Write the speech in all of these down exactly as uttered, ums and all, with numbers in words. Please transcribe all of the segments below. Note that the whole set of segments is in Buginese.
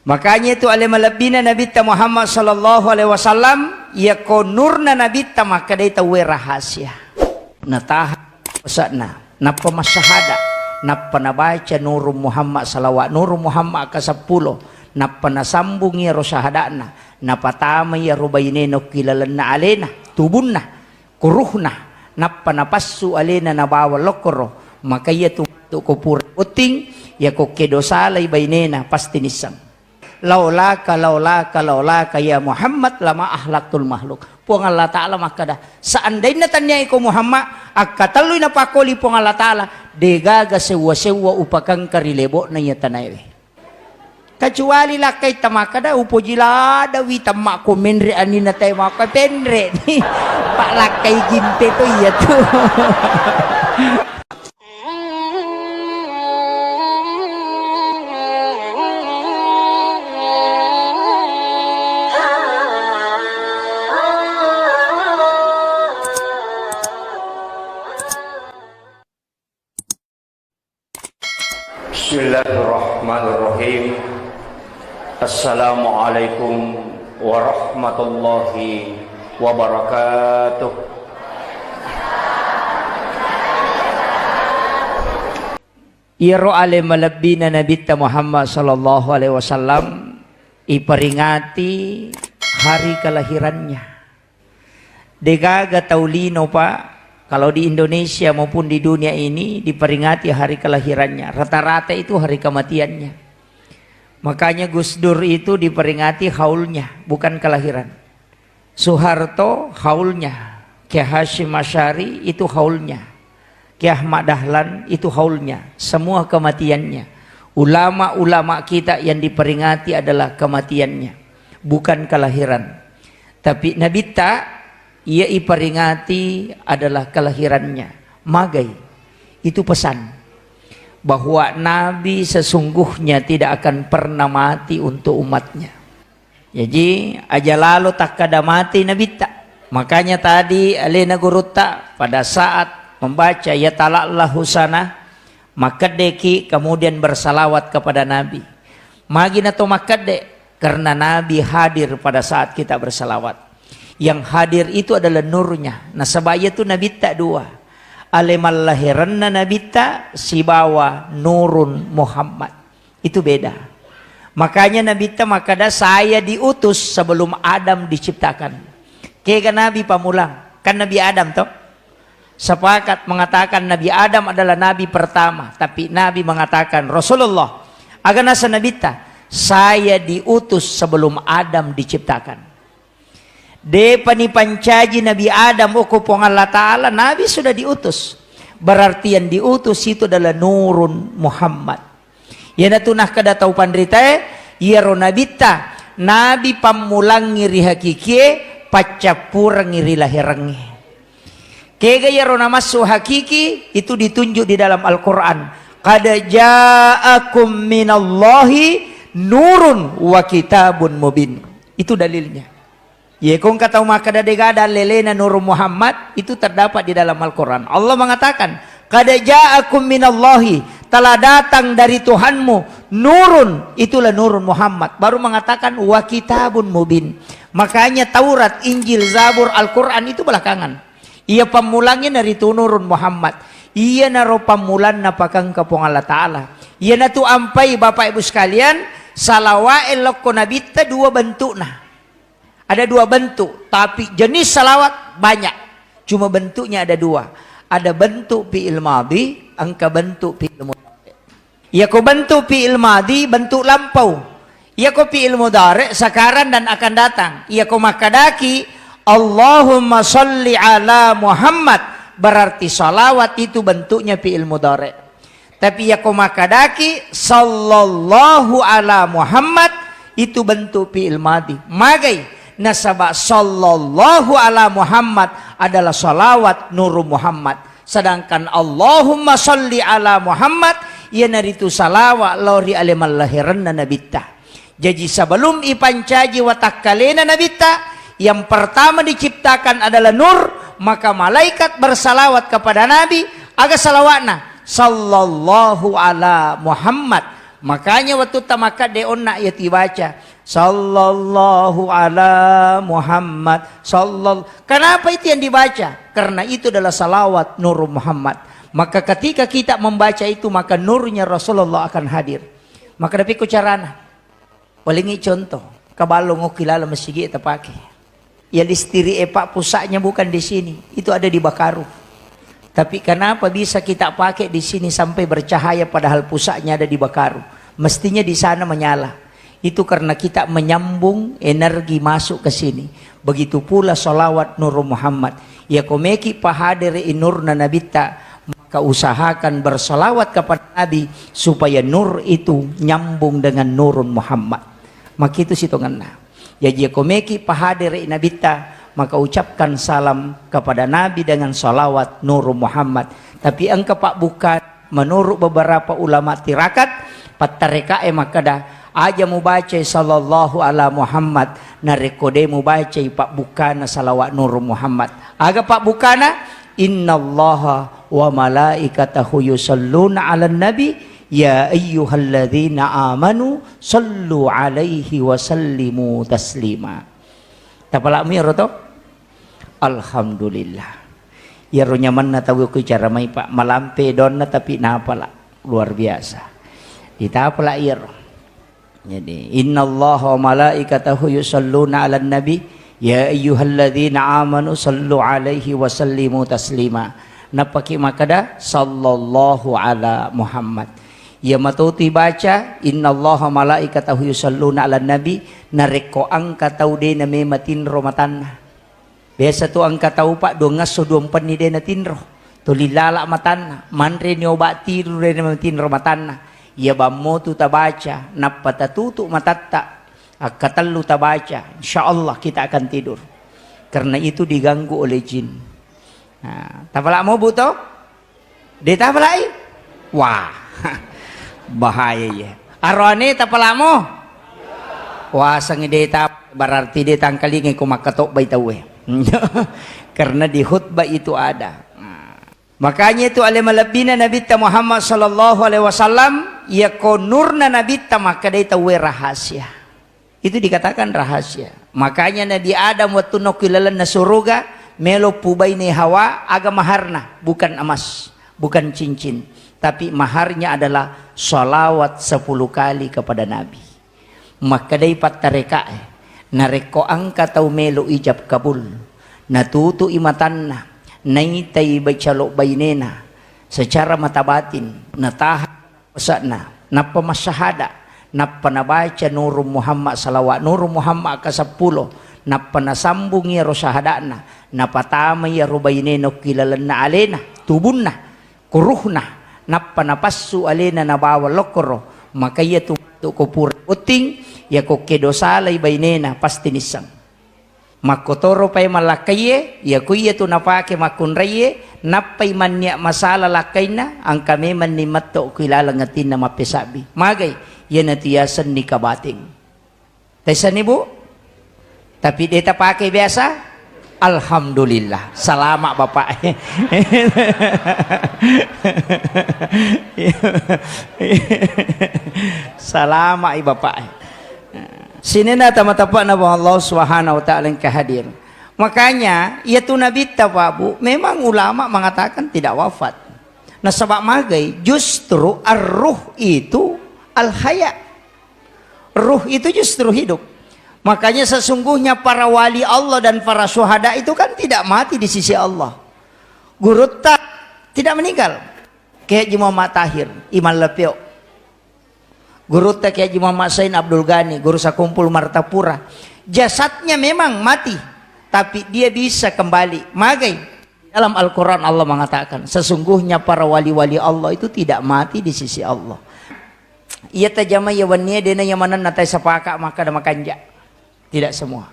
Makanya itu ale malebbina Nabitta Muhammad sallallahu alaihi wasallam, yako nurna Nabitta makkedai tauwe rahasia. Nataha dosana, nappa massahada, nappa nabaca Nurun Muhammad salawat, Nurun Muhammad ka seppulo, nappa nasambung iyaro sahadana, napatama iyaro bainena okki lalenna alena, tubunna, kuruhna, nappa napassu alena nabawa lokkoro, maka iyatu matu ko pura botting, yako kedo salai bainena pasti nisseng. Laulaka, laulaka, laulaka ya Muhammad lama ahlaktul makhluk. Puang Allah Ta'ala makkada, seandainna tannia iko Muhammad, akkatellui napakoli Puang Allah Ta'ala, degaga sewwa-sewwa upakangka ri lebo'na iya tanaewe. Kecuali lakkai tamakkada, upoji ladawi temmakko menre anina tae makka penre ni. Pak lakkai ginte to iya tu. Bismillahirrahmanirrahim. Assalamualaikum warahmatullahi wabarakatuh. Iyaro ale malebbina Nabitta Muhammad sallallahu alaihi wasallam iperingati hari kelahirannya. Degaga tau lino, Pak, kalau di Indonesia maupun di dunia ini diperingati hari kelahirannya. Rata-rata itu hari kematiannya. Makanya Gus Dur itu diperingati haulnya, bukan kelahiran. Soeharto haulnya, Kiai Hasyim Asy'ari itu haulnya, Kiai Ahmad Dahlan itu haulnya, semua kematiannya. Ulama-ulama kita yang diperingati adalah kematiannya, bukan kelahiran. Tapi Nabitta, iya iperingati adalah kelahirannya. Magai, itu pesan bahwa Nabi sesungguhnya tidak akan pernah mati untuk umatnya. Jaji, aja lalo takkada mati Nabitta. Makanya tadi alena gurutta pada saat membaca ya tala'la husana, makkeddeki kemudian bersalawat kepada Nabi. Magi nato makkedde? Karena Nabi hadir pada saat kita bersalawat. Yang hadir itu adalah nurnya. Nasaba iya tu Nabitta dua. Ale mallahiranna Nabitta sibawa Nurun Muhammad. Itu beda. Makanya Nabitta makkada, "Saya diutus sebelum Adam diciptakan." Kega Nabi pammulang? Kan Nabi Adam toh? Sepakat mengatakan Nabi Adam adalah nabi pertama, tapi Nabi mengatakan, "Rasulullah, aga nasa Nabitta, saya diutus sebelum Adam diciptakan." Depa nipancaji Nabi Adam okko Puang Allah Ta'ala, Nabi sudah diutus. Berarti yang diutus itu adalah Nurun Muhammad. Iyanatu nakkeda tau panritae, iyaro Nabitta, Nabi pammulangngi ri hakikie, paccappurengngi ri laherengnge. Kega iyaro namassu hakiki, itu ditunjuk di dalam Al-Quran. "Qad ja'akum minallahi nurun wa kitabun mubin." Itu dalilnya. Ye, ko engka tau makkeda dega ada lelena Nurun Muhammad, itu terdapat di dalam Al-Quran. Allah mengatakan, "Qad ja'akum minallahi," telah datang dari Tuhanmu, nurun, itulah Nurun Muhammad. Baru mengatakan, "Wa kitabun mubin." Makanya Taurat, Injil, Zabur, Al-Quran itu belakangan. Iya pammulangngi naritu Nurun Muhammad. Iyanaro pammulanna pakengka Puang Allah Ta'ala. Iyanatu ampai Bapak Ibu sekalian, salawa'e lokko Nabitta dua bentukna. Ada dua bentuk, tapi jenis salawat banyak. Cuma bentuknya ada dua. Ada bentuk fi'il madhi, engka bentuk fi'il mudhari. Iyako bentuk fi'il madhi, bentuk lampau. Iyako fi'il mudhari, sekarang dan akan datang. Iyako makkadaki, "Allahumma salli ala Muhammad," berarti salawat itu bentuknya fi'il mudhari. Tapi iyako makkadaki, "Sallallahu ala Muhammad," itu bentuk fi'il madhi. Magai? Nasaba sallallahu ala Muhammad adalah salawat Nurun Muhammad. Sedangkan Allahumma salli ala Muhammad, iyanaritu salawat lao ri ale mallaherenna Nabitta. Jaji, sebelum ipancaji watakkalena Nabitta, yang pertama diciptakan adalah nur, maka malaikat bersalawat kepada Nabi, aga salawatna? "Sallallahu ala Muhammad." Makanya waktu tamakadde onna ya tibaca, "Sallallahu ala Muhammad, sallal-," kenapa itu yang dibaca? Karena itu adalah salawat Nur Muhammad. Maka ketika kita membaca itu, maka nurnya Rasulullah akan hadir. Maka dapikko carana. Walengngi contoh, kaballo ngokki laleng masigi tapake. Ya listrik e, Pak, pusatnya bukan di sini, itu ada di Bakaru. Tapi kenapa bisa kita pakai di sini sampai bercahaya padahal pusatnya ada di Bakaru? Mestinya di sana menyala. Itu karena kita menyambung energi masuk ke sini. Begitu pula salawat Nur Muhammad. Ya komeki pahadere nurna nabitta, maka usahakan bersalawat kepada Nabi supaya nur itu nyambung dengan nurun Muhammad. Makitu sitongenna. Jaji, komeki pahadere nabitta, maka ucapkan salam kepada Nabi dengan salawat nurun Muhammad. Tapi engka pabbukka, menurut beberapa ulama tirakat, pattarekae makkeda, aja mubacai sallallahu ala Muhammad narekko de mubacai pabbukkana salawat nurun Muhammad. Aga pabbukkana? Innallaha wa malaikatahu yusalluna 'alan nabi, ya ayyuhalladzina amanu sallu 'alaihi wa sallimu taslima. Tapala'mu iyaro to? Alhamdulillah. Iyaro nyamanna tau ko icara mai, Pak. Malampe donna tapi napala. Luar biasa. Ditapala iyaro. Jadi, innallaha wa malaikatahu yusalluna 'alan nabi, ya ayyuhalladzina amanu sallu 'alaihi wa sallimu taslima. Nappaki makkeda, sallallahu ala Muhammad. Iya matotu ibaca, innallaha wa malaikatahu yusalluna 'alan nabi, narekko engka tau de namema tinro matanna. Biasa tu engka tau, Pak, duangngesso duampenni de natinro. Tuli lala matanna, manreni obat tidur de namatinro matanna. Iya bammo tu tabaca, nappa tatutu matatta. Akkatellu tabaca, insya Allah kita akan tidur. Karena itu diganggu oleh jin. Nah, tapala'mu, Bu, to? De tapalai? Wah, bahaya iya. Aroane tapalamo? Wasengngi de ta-, berarti de tangkalingai ko makkatobbai tauwe. Karena di khutbah itu ada. Nah, makanya itu ale malebbina Nabitta Muhammad sallallahu alaihi wasallam, iya ko nurna Nabitta makkedai tauwe rahasia. Itu dikatakan rahasia. Makanya Nabi Adam wettunna okki lalenna suruga, melo pubaine Hawa, aga maharna, bukan emas, bukan cincin, tapi maharnya adalah salawat sepuluh kali kepada Nabi. Makkedai pattarekae, narekko engka tau melo ijab kabul, natutui matanna, naitai bai-, calo bainena secara mata batin, nataha Wasa'na, nappa massahada, nappa nabaca Nurung Muhammad, salawat Nurung Muhammad ka seppulo, nappa nasambung iyaro sahada'na, napatama iyaro bainena okki lalenna alena, tubunna, kuruhna, nappa napassu alena nabawa lokkoro, maka iyatu matu ko pura botting, iyako kedo salai bainena, pasti nisseng. Makkotoro pae mallakkaiye, iyako iyatu napake makkunraiye, nappai mannia masala lakkainna, engka memanni metto ku ilaleng atinna mappesabbi. Magai, iyanatu yasenni kabateng. Taissenni, Bu? Tapi de tapake biasa? Alhamdulillah. Salama, Bapak. Salama i, Bapak. Sininna tama-tapa'na Puang Allah Subhanahu wa Ta'ala engka hadir. Makanya, iyatu nabitta, Pak, Bu, memang ulama mengatakan tidak wafat. Nasaba magai, justru ar-ruh itu al-haya. Ruh itu justru hidup. Makanya sesungguhnya para wali Allah dan para syuhada itu kan tidak mati di sisi Allah. Gurutta tidak meninggal. Kiai Haji Muhammad Tahir, Imam Lapeo. Gurutta Kiai Haji Muhammad Sain Abdul Ghani, Guru Sakumpul Martapura. Jasadnya memang mati, tapi dia bisa kembali. Magai. Dalam Al-Quran Allah mengatakan, sesungguhnya para wali-wali Allah itu tidak mati di sisi Allah. Iya tajama iya wennie dena iya manenna tai sapaka makkada makanja. Tidak semua.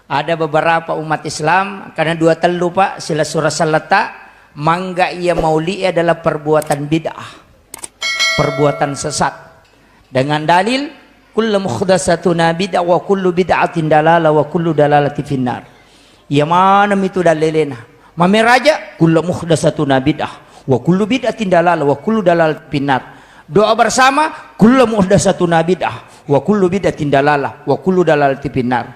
Ada beberapa umat Islam, karena dua tellu, Pak, silessureng selletta, mangga iya mauli adalah perbuatan bid'ah, perbuatan sesat. Dengan dalil, kullu muhdatsatuna bid'ah wa kullu bid'atin dalalah wa kullu dalalatin finnar. Iya maneng mitu dalilena. Mameraja, kullu muhdatsatuna bid'ah wa kullu bid'atin dalalah wa kullu dalalatin finnar. Doa bersama, kullu muhdatsatun bid'ah, wa kullu bid'atin dalalah, wa kullu dalalatin finnar.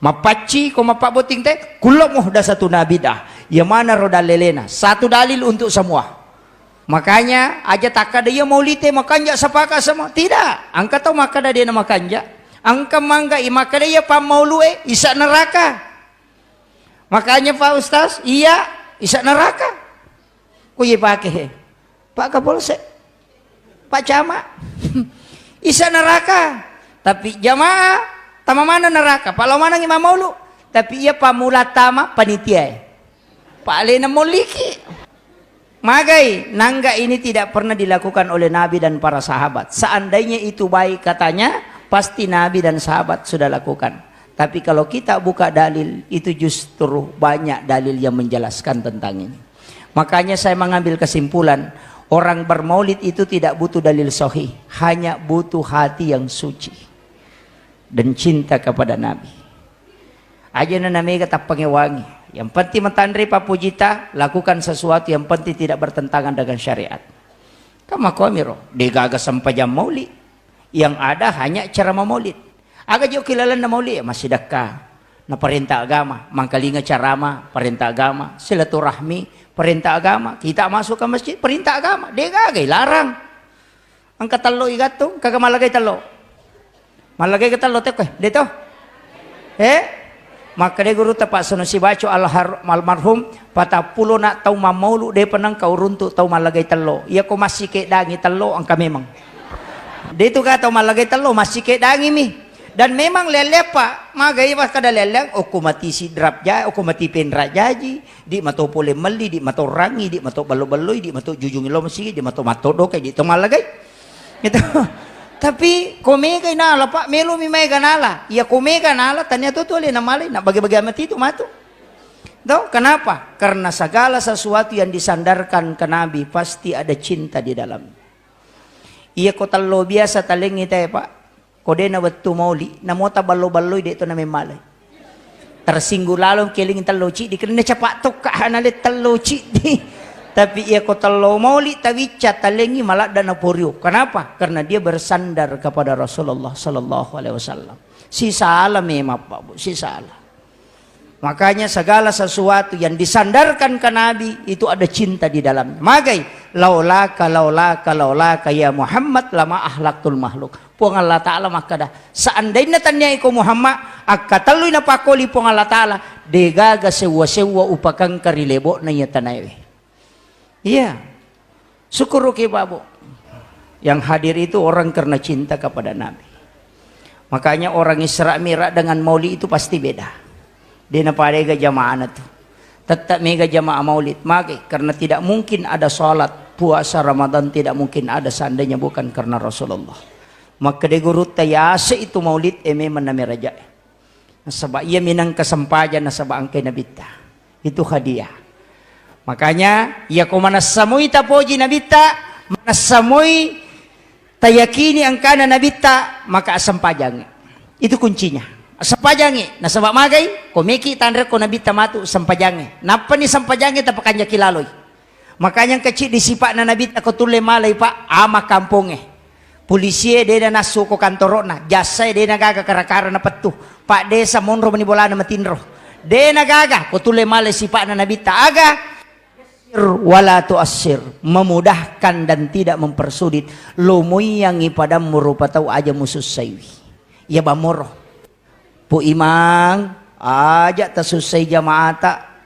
Mappacci ko mappabbotting te, kullu muhdatsatun bid'ah. Iya manaro dalilena. Satu dalil untuk semua. Makanya aja takkada iya maulite makanja sepakat semua. Tidak. Engka tau makkada dena makanja. Engka mangga i makkada iya pammaulue isa neraka. Makanya Pak Ustaz, iya isa neraka. Ku iya pake he. Pak Kapolsek, Pak Camat. Isa neraka. Tapi jamaah tama mana neraka. Pak lo manengngi mammaulu. Tapi iya pammula tama panitia. Pak alena molliki. Magai, nangga ini tidak pernah dilakukan oleh Nabi dan para sahabat. Seandainya itu baik katanya, pasti Nabi dan sahabat sudah lakukan. Tapi kalau kita buka dalil, itu justru banyak dalil yang menjelaskan tentang ini. Makanya saya mengambil kesimpulan, orang bermaulid itu tidak butuh dalil sahih, hanya butuh hati yang suci dan cinta kepada Nabi. Aja na namega tappangewangi. Yang penting matanre papujita, lakukan sesuatu yang penting tidak bertentangan dengan syariat. Kan makkuamiro, degaga sempajang maulid. Yang ada hanya ceramah maulid. Aga jo kilalanna maulid, massidekka. Na perintah agama, mangkalinga carama, perintah agama, silaturahmi, perintah agama. Kita masuk ke masjid, perintah agama. Degaga larang. Engka tello igattung, kaga mallagai tello. Mallagai ke tello tekko, de to? Eh? Makkeda gurutta Pak Sanusi Baco alhar-, almarhum, patappulo na tau mammaulu, de penengka uruntu tau mallagai tello. Iya ko massikedangi tello, engka memang. De tu ga tau mallagai tello, massikedangi mi. Dan memang lelle Pak, magai Pak kada lelle, okko mati sidrap ja, okko mati penra jaji. Di mato pole melli, di mato rangi, di mato ballo-balloi, di mato jujungi lo masigi, di mato matto dokai, di to mallagai. Gitu. Tapi ko megai nala, Pak, melo mi maega nala. Iya ko mega nala, tania to tu alena malai, na bage-bage mati tu matu. Tahu kenapa? Karena segala sesuatu yang disandarkan ke Nabi pasti ada cinta di dalamnya. Iya ko tello biasa talengi te, Pak. Ko de na wettu mauli, namo taballo-balloi de to namemmalai. Tersinggung lalo keling tello ciddi, kena capa tokka hana le tello ciddi. Tapi iya ko tello mauli tawicca talengi maladda na porio. Kenapa? Karena dia bersandar kepada Rasulullah sallallahu alaihi wasallam. Sisala memang, Pak Bu, sisala. Makanya segala sesuatu yang disandarkan ke Nabi itu ada cinta di dalamnya. Magai, laulaka, laulaka, laulaka ya Muhammad lama ahlaktul makhluk. Puang Allah Ta'ala makkada, seandainya tania iko Muhammad, akkatellui napakkoli Puang Allah Ta'ala, degaga sewwa-sewwa upakangka ri lebo'na iya tanaewe. Iya. Syukuruki, Pak Bu. Yang hadir itu orang karena cinta kepada Nabi. Makanya orang Isra Mi'raj dengan Maulid itu pasti beda. Dena padega jamaahna tu. Tetap mega jamaah Maulid. Mage, karena tidak mungkin ada salat, puasa Ramadan tidak mungkin ada seandainya bukan karena Rasulullah. Makkeda gurutta yase itu Maulid, e memang namerajae. Nasaba iya minang kesempatan nasaba engkai Nabitta. Itu hadiah. Makanya, iya ko manessa moi tapoji Nabitta, manessa moi tayakini engkana Nabitta, maka assempajangi. Itu kuncinya. Assempajangi. Nasaba magai, ko meki tanre ko Nabitta matu sempajangi. Nappani sempajangi tapakanjaki laloi. Makanya engka ciddi sipa'na Nabitta ko tulle malai, Pak, ama kampongnge. Polisie dena nassu ko kantoro'na, jassae dena gaga kara-kara napettu. Pak desa monro mani bolana matinro. Dena gaga, ko tulle malai sipa'na Nabitta aga? Yassir wala tuassir, memudahkan dan tidak mempersulit. Lomoiyangi padammu rupa tau aja musussaiwi. Iya bamoro. Pu Imang, aja tasussai jamaata.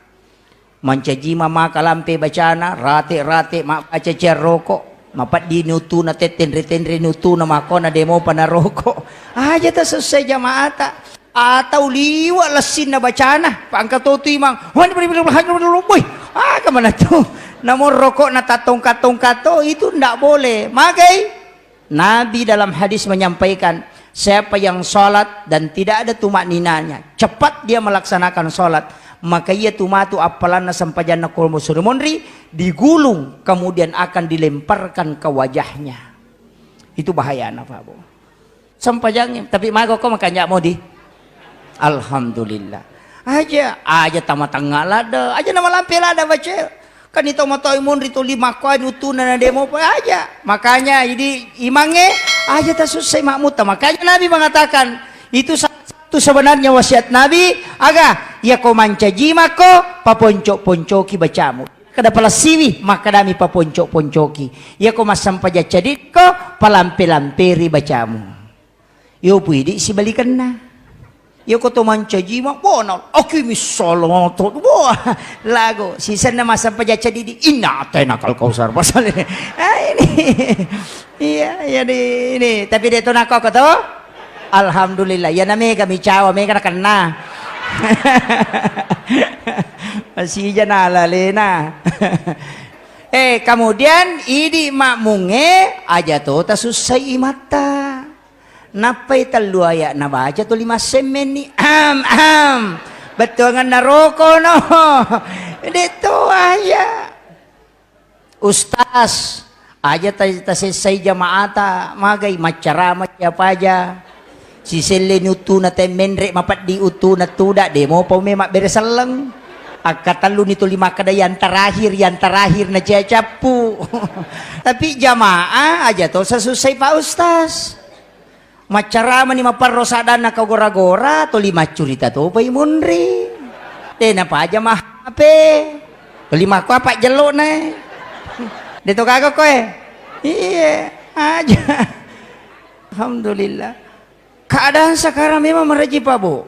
Mancaji mamaka lampe bacana, rate-rate mabbaca ciarroko, mapeddini utuna te tenre-tenreni utuna makona demopa naroko. Aja tasussai jamaata. Atau liwa lessinna bacana, pangka to tu Imang. Wani beri beri beri beri. Aga mana tu? Namun rokok na tatongkat-tongkat to, itu ndak boleh. Magai? Nabi dalam hadis menyampaikan, siapa yang sholat dan tidak ada tumakninanya, cepat dia melaksanakan sholat, maka ia tu matu appalanna sempajanna ko suri monri, digulung, kemudian akan dilemparkan ke wajahnya. Itu bahayana, Pak Bu. Sempajangi, tapi mago ko makanja modi. Alhamdulillah. Aja, aja tama tengah lada, aja nama lampe lada baca. Kan itu mau tahu munri tu lima ko anu tuna na demo apa aja. Makanya ini imange aja tak susah makmuta. Makanya Nabi mengatakan itu salah satu sebenarnya wasiat Nabi, aga, ya ko mancaji mako paponcok-poncoki bacamu. Kada pala siwi, makkadami paponcok-poncoki. Iya ko massampajang cadikko, palampe-lamperi bacamu. Yo puidi sibalikenna. Yo ko to mancaji ma, bona, oke, missalatu. Wah, lago, sisenna massampajang cadidi, inna atena kal kausar. Pasal ini. Ah, ini. Iya, iya di ini. Tapi dia to nako to? Alhamdulillah. Ya na mega micawa, mega nakenna. Masija nalalena. Eh, kemudian idi makmunge aja to tasussai imatta. Nappai tellu ayat nabaca tuli massemmenni. Am, am. Bettuanganna roko no. Detto ayat. Ustaz, aja ta-, tasessai jamaata, magai maccarama siapa aja. Siselleni uttuna te menre mapeddi uttuna tuda, demo pau me mabbere selleng. Akkatelluni tuli makkeda yang terakhir, yang terakhir na cia cappu. Tapi jamaah aja to sasussai Pak Ustaz. Maccaramani maparro sadanna kau gora-gora, tuli maccurita topai munri. De napaja ma H P. Tuli makko apa jellona. De to gaga koe. Iya, aja. Alhamdulillah. Keadaan sekarang memang mereji, Pak Bu.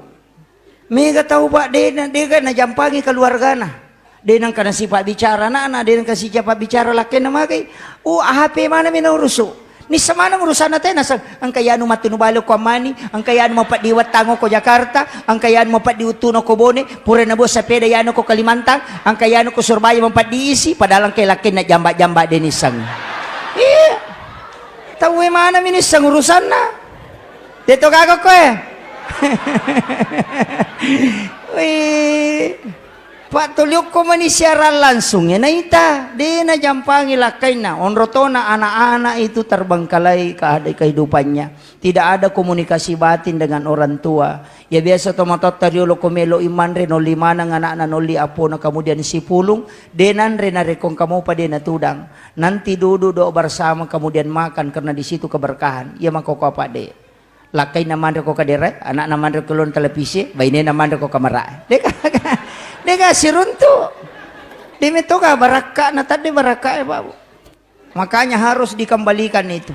Mega tau, Pak, de na, de ga najampangi keluargana. De nengka nasipa bicara anakna, de nengka sijapa bicara lakkainna magai. Oh, H P mana mi naurusu. Nissa mana urusanna te naseng. Engka yanu mattunu bale ko Ammani, engka yanu mapeddi wettang ko Jakarta, engka yanu mapeddi uttuna ko Bone, pura nabuat sepeda yanu ko Kalimantan, engka yanu ko Surabaya mapeddi isi, padahal engka lakkainna jamba-jamba de nisseng. Iya. Tauwe mana mi nisseng urusanna. Deto gaga koe. Wih. Pak, tuli okko mani siaran langsung ya naita, de najampangi lakkainna. Onro tona anak-anak itu terbengkalai keada-, kehidupannya. Tidak ada komunikasi batin dengan orang tua. Ya biasa to matotta riolo ko melo imanre nolli maneng anakna nolli apona kemudian sipulung, de nanre narekko engka mopa de natudang. Nanti duduk doa bersama kemudian makan karena di situ keberkahan. Iya mako ko apa de. Lakkainna manre ko kadere, anakna manre ko lon televisi, bainena manre ko kamera. Dega, dega siruntu. Demi toga barakka na tadi barakka ya, Pak. Makanya harus dikembalikan itu.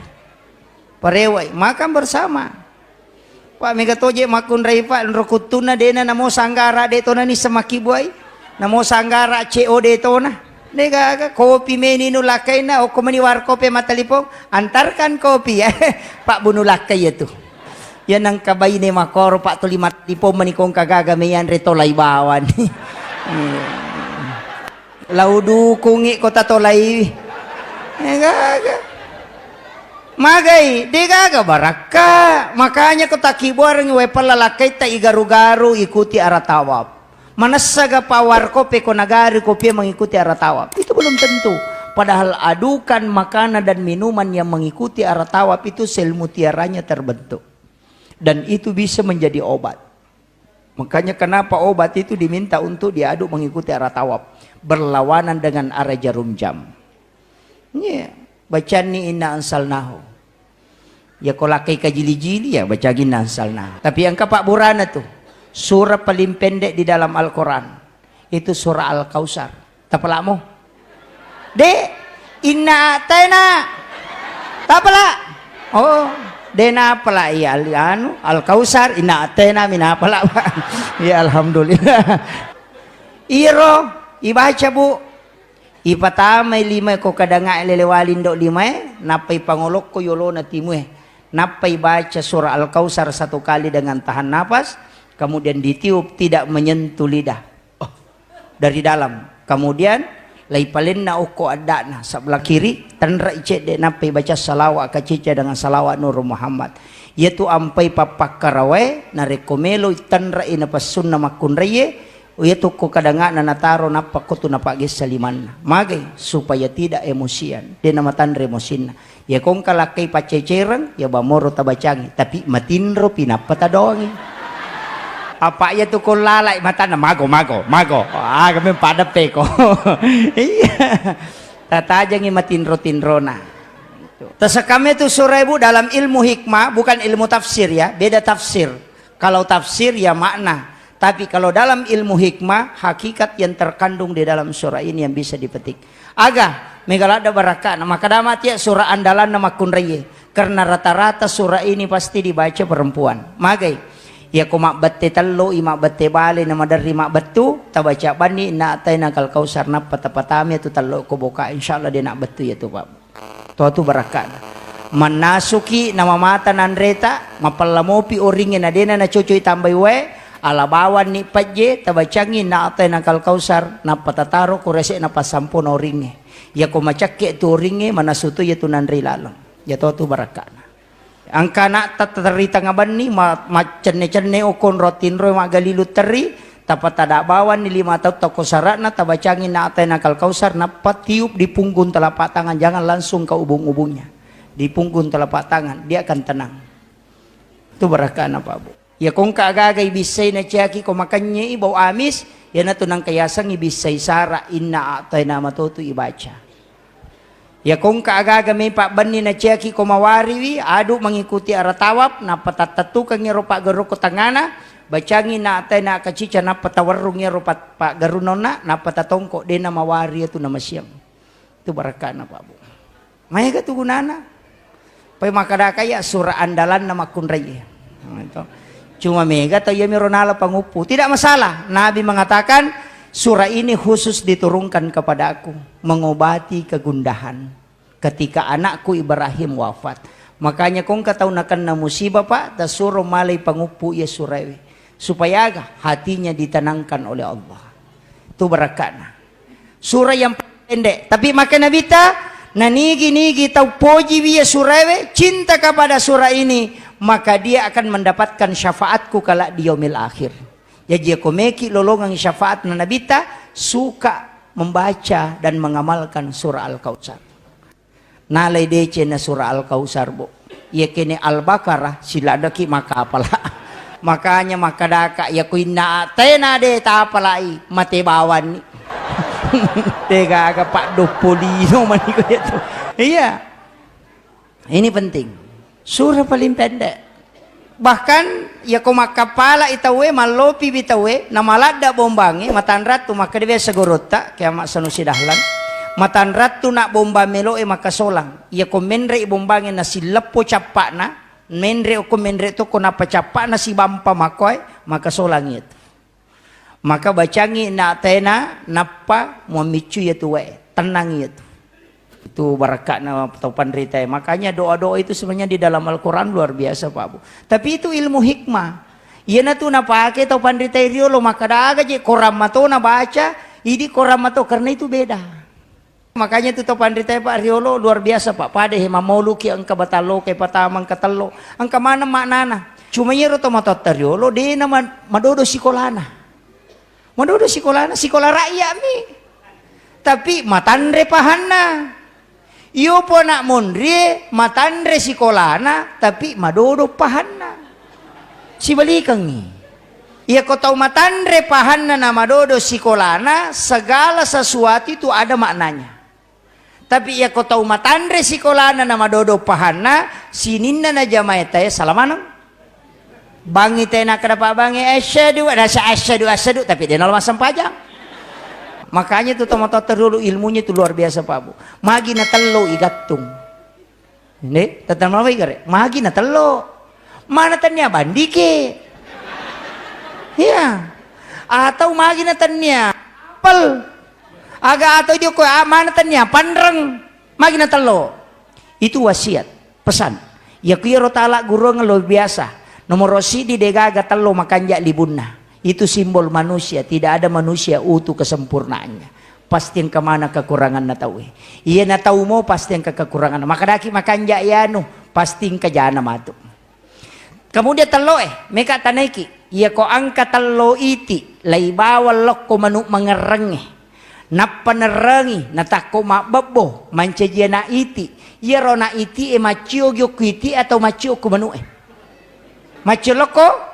Parewai, makan bersama. Pak, mega toje makkunrai, Pak, nro kuttunna dena namo sanggara de tona ni semaki buai. Namo sanggara C O de tona. Degaga kopi meni nu lakkainna, okko meni warkop e mattelipong, "Antarkan kopi ya." Pak bunu lakkai ya tu. Ya nangka baine makoro, Pak, tuli mattelipong meni kongka gaga me yanre tolai bawani. Lau dukungi kota tolai. Degaga. Magai, degaga barakka. Makanya ko takkibuarengngi wae pella lakkaitta igaru-garu ikuti arah tawaf. Manessaga pa warkop e ko nagari kopie mengikuti arah tawaf. Itu belum tentu. Padahal adukan makanan dan minuman yang mengikuti arah tawaf itu sel mutiaranya terbentuk. Dan itu bisa menjadi obat. Makanya kenapa obat itu diminta untuk diaduk mengikuti arah tawaf. Berlawanan dengan arah jarum jam. Iya, bacanni inna ansalnahu. Ya ko lakkai kajili-jili ya bacangi inna ansalnahu. Tapi engka pabburana tu. Surah paling pendek di dalam Al-Quran. Itu surah Al-Kausar. Tapalamo? De, inna atena. Tapala? Oh, de napala iya al-, anu, Al-Kausar, inna atena mi napala. Ya alhamdulillah. Iro ibaca, Bu. Ipatamai limae ko kadanga lele wali ndo limae, nappa ipangolokko yolona timue. Nappa ibaca surah Al-Kausar satu kali dengan tahan napas, kemudian ditiup tidak menyentuh lidah. Oh, dari dalam. Kemudian laipalenna okko adda'na sebelah kiri, tenre'i cedde nappa ibaca salawat kacica dengan salawat Nur Muhammad. Iyatu ampai pappakkarawai narekko melo tenre'i napassunna makkunraie, iyatu ko kadangana nataro nappa kotu napaggessa limanna. Magai supaya tidak emosian, de namatanre emosinna. Iya ko engka lakkai paccecereng, iya bamoro tabacangi, tapi matinropi nappa tadoangi. Apa iya tu ko lalai matanna, "Mago, mago, mago." Aga memang padeppeko. Iya. Tatajengi matinro-tinrona. Tasakkamme tu surah, Ibu, dalam ilmu hikmah, bukan ilmu tafsir ya, beda tafsir. Kalau tafsir ya makna, tapi kalau dalam ilmu hikmah, hakikat yang terkandung di dalam surah ini yang bisa dipetik. Aga, mega ladde barakka'na. Makkeda matu iya surah andalanna makkunraie. Karena rata-rata surah ini pasti dibaca perempuan. Magai? Iyako mabbette tello i, mabbette bale na maderri mabbettu, tabaca banni inna a'tainakal kautsar, nappa tapatama tu tello ko boka, insyaallah de' nabbettu iyatu, Pak. Totu barakka'na. Mannasuki namamata nanreta, mapella mopi oringnge na de'na nacocoi tambai wae, ala bawanni pejje, tabacangngi inna a'tainakal kautsar, nappa tataro ko rese'na passampona oringnge. Iyako macakke tu oringnge, manasu to iyatu nanrei laleng. Iya totu barakka'na. Engka ana'ta terri tengnga benni, ma-, maccenne-cenne okko onro tinroi maggalilu terri, tapatada bawanni lima taung tokko sara'na, tabacangngi inna a'tainakal kautsar, nappa tiup di punggung telapak tangan, jangan langsung ke ubung-ubungnya. Di punggung telapak tangan, dia akan tenang. Itu barakka'na, Pak Bu. Iyako engka aga-aga ibissai naciaki ko makennyei bau amis, iyanatu nengka yasengngi bissai sara inna a'taina matotu ibaca. Iyako engka aga-aga mepa benni naciaki ko mawariwi, adu mengikuti arah tawaf, nappa tattettukengngi ro paggerukku tengngana, bacangngi inna a'taina kacica, nappa tawerrungngi ro pa-, paggerunonna, nappa tatongko, de'na mawari iyatu namasiang. Itu barakka'na, Pak Bu. Maega tu gunana. Pai makkadaka iya surah andalanna makkunrai. Nah, itu. Cuma mega tau iyamiro nala panguppu. Tidak masalah. Nabi mengatakan, "Surah ini khusus diturunkan kepadaku, mengobati kegundahan ketika anakku Ibrahim wafat." Makanya ko engka tau nakenna musibah, Pak, tasuro malai panguppu iya surah e. Supaya aga? Hatinya ditenangkan oleh Allah. Itu barakka'na. Surah yang paling pendek. Tapi makkeda Nabitta, nanigi-nigi tau pojiwi iya surah e, cinta kepada surah ini, maka dia akan mendapatkan syafaatku kelak di yaumil akhir. Jaji, iyako meki lolongang syafaatna Nabitta, suka membaca dan mengamalkan surah Al-Kautsar. Nalai deceng na surah Al-Kautsar, Bu. Iya kene Al-Baqarah, siladdeki makkapala. Makanya makkadaka, iyako inna a'taina de tapalai, mate bawanni. Degaga paddoppo lino maniko iyatu. Iya. Ini penting. Surah paling pendek. Bahkan, iyako makkappalai tauwe, mallopiwi tauwe, namaladda bombangnge, matanrattu, makkeda biasa gorotta, Kiai Ahmad Sanusi Dahlan, matanrattu na bombang meloe makasolang. Iyako menrei bombangnge nasilleppo cappa'na, menre okko menre tokko nappa cappa'na sibampa makkoe, makasolang iyatu. Maka bacangngi inna a'taina, nappa muammiccu iyatu wae. Tennang iyatu. Itu barakka'na tau panritae. Makanya doa-doa itu sebenarnya di dalam Al-Quran luar biasa, Pak Bu. Tapi itu ilmu hikmah. Iyanatu napake tau panritae riolo, makkada aga je korang mato nabaca, idi korang mato, karena itu beda. Makanya tu tau panritae, Pak, riolo luar biasa, Pak. Pada he mamoluki engka batalloke patama engka tello. Engka maneng maknana. Cuma iyaro tomatoatta riolo, de na ma-, madodo sikolana. Madodo sikolana, sikola rakyat mi. Tapi matanre pahanna. Iyo po anak monrie, matanre sikolana, tapi madodo pahanna. Sibalikengngi. Iyako tau matanre pahanna na madodo sikolana, segala sesuatu itu ada maknanya. Tapi iyako tau matanre sikolana na madodo pahanna, sininna na jamae tae sala maneng. Bangngi tae nakkeda pabbangnge, "Asyhadu, asyhadu, asyhadu," tapi de nala massempajang. Makanya tu tomatoatta riolo ilmunya tu luar biasa, Pak Bu. Magi na tello i gattung. Inde, tette malawai gare. Magi na tello. Mana tennia bandike. Iya. Atau magi na tennia apel. Aga atau diokko, ah, mana tennia panreng. Magi na tello. Itu wasiat, pesan. Iyaku iyaro tala gurungeng luar biasa. Nomoro sidi degaga tello makanja libunna. Itu simbol manusia, tidak ada manusia utuh kesempurnaannya. Pasti engka mana kekuranganna tauwe. Iyana tau mo pasti engka kekuranganna. Makadaki makanja iyanu, pasti engka jana matu. Kemudian telloe, meka tanaiki. Iyako engka tello iti, lai bawang lokko manu mangerrengnge. Nappa nerrengi, natakko mabbebbo, mancaji ana iti. Iyaro ana iti e maccio giokku iti atau maccio ku manu e? Maccio lokko?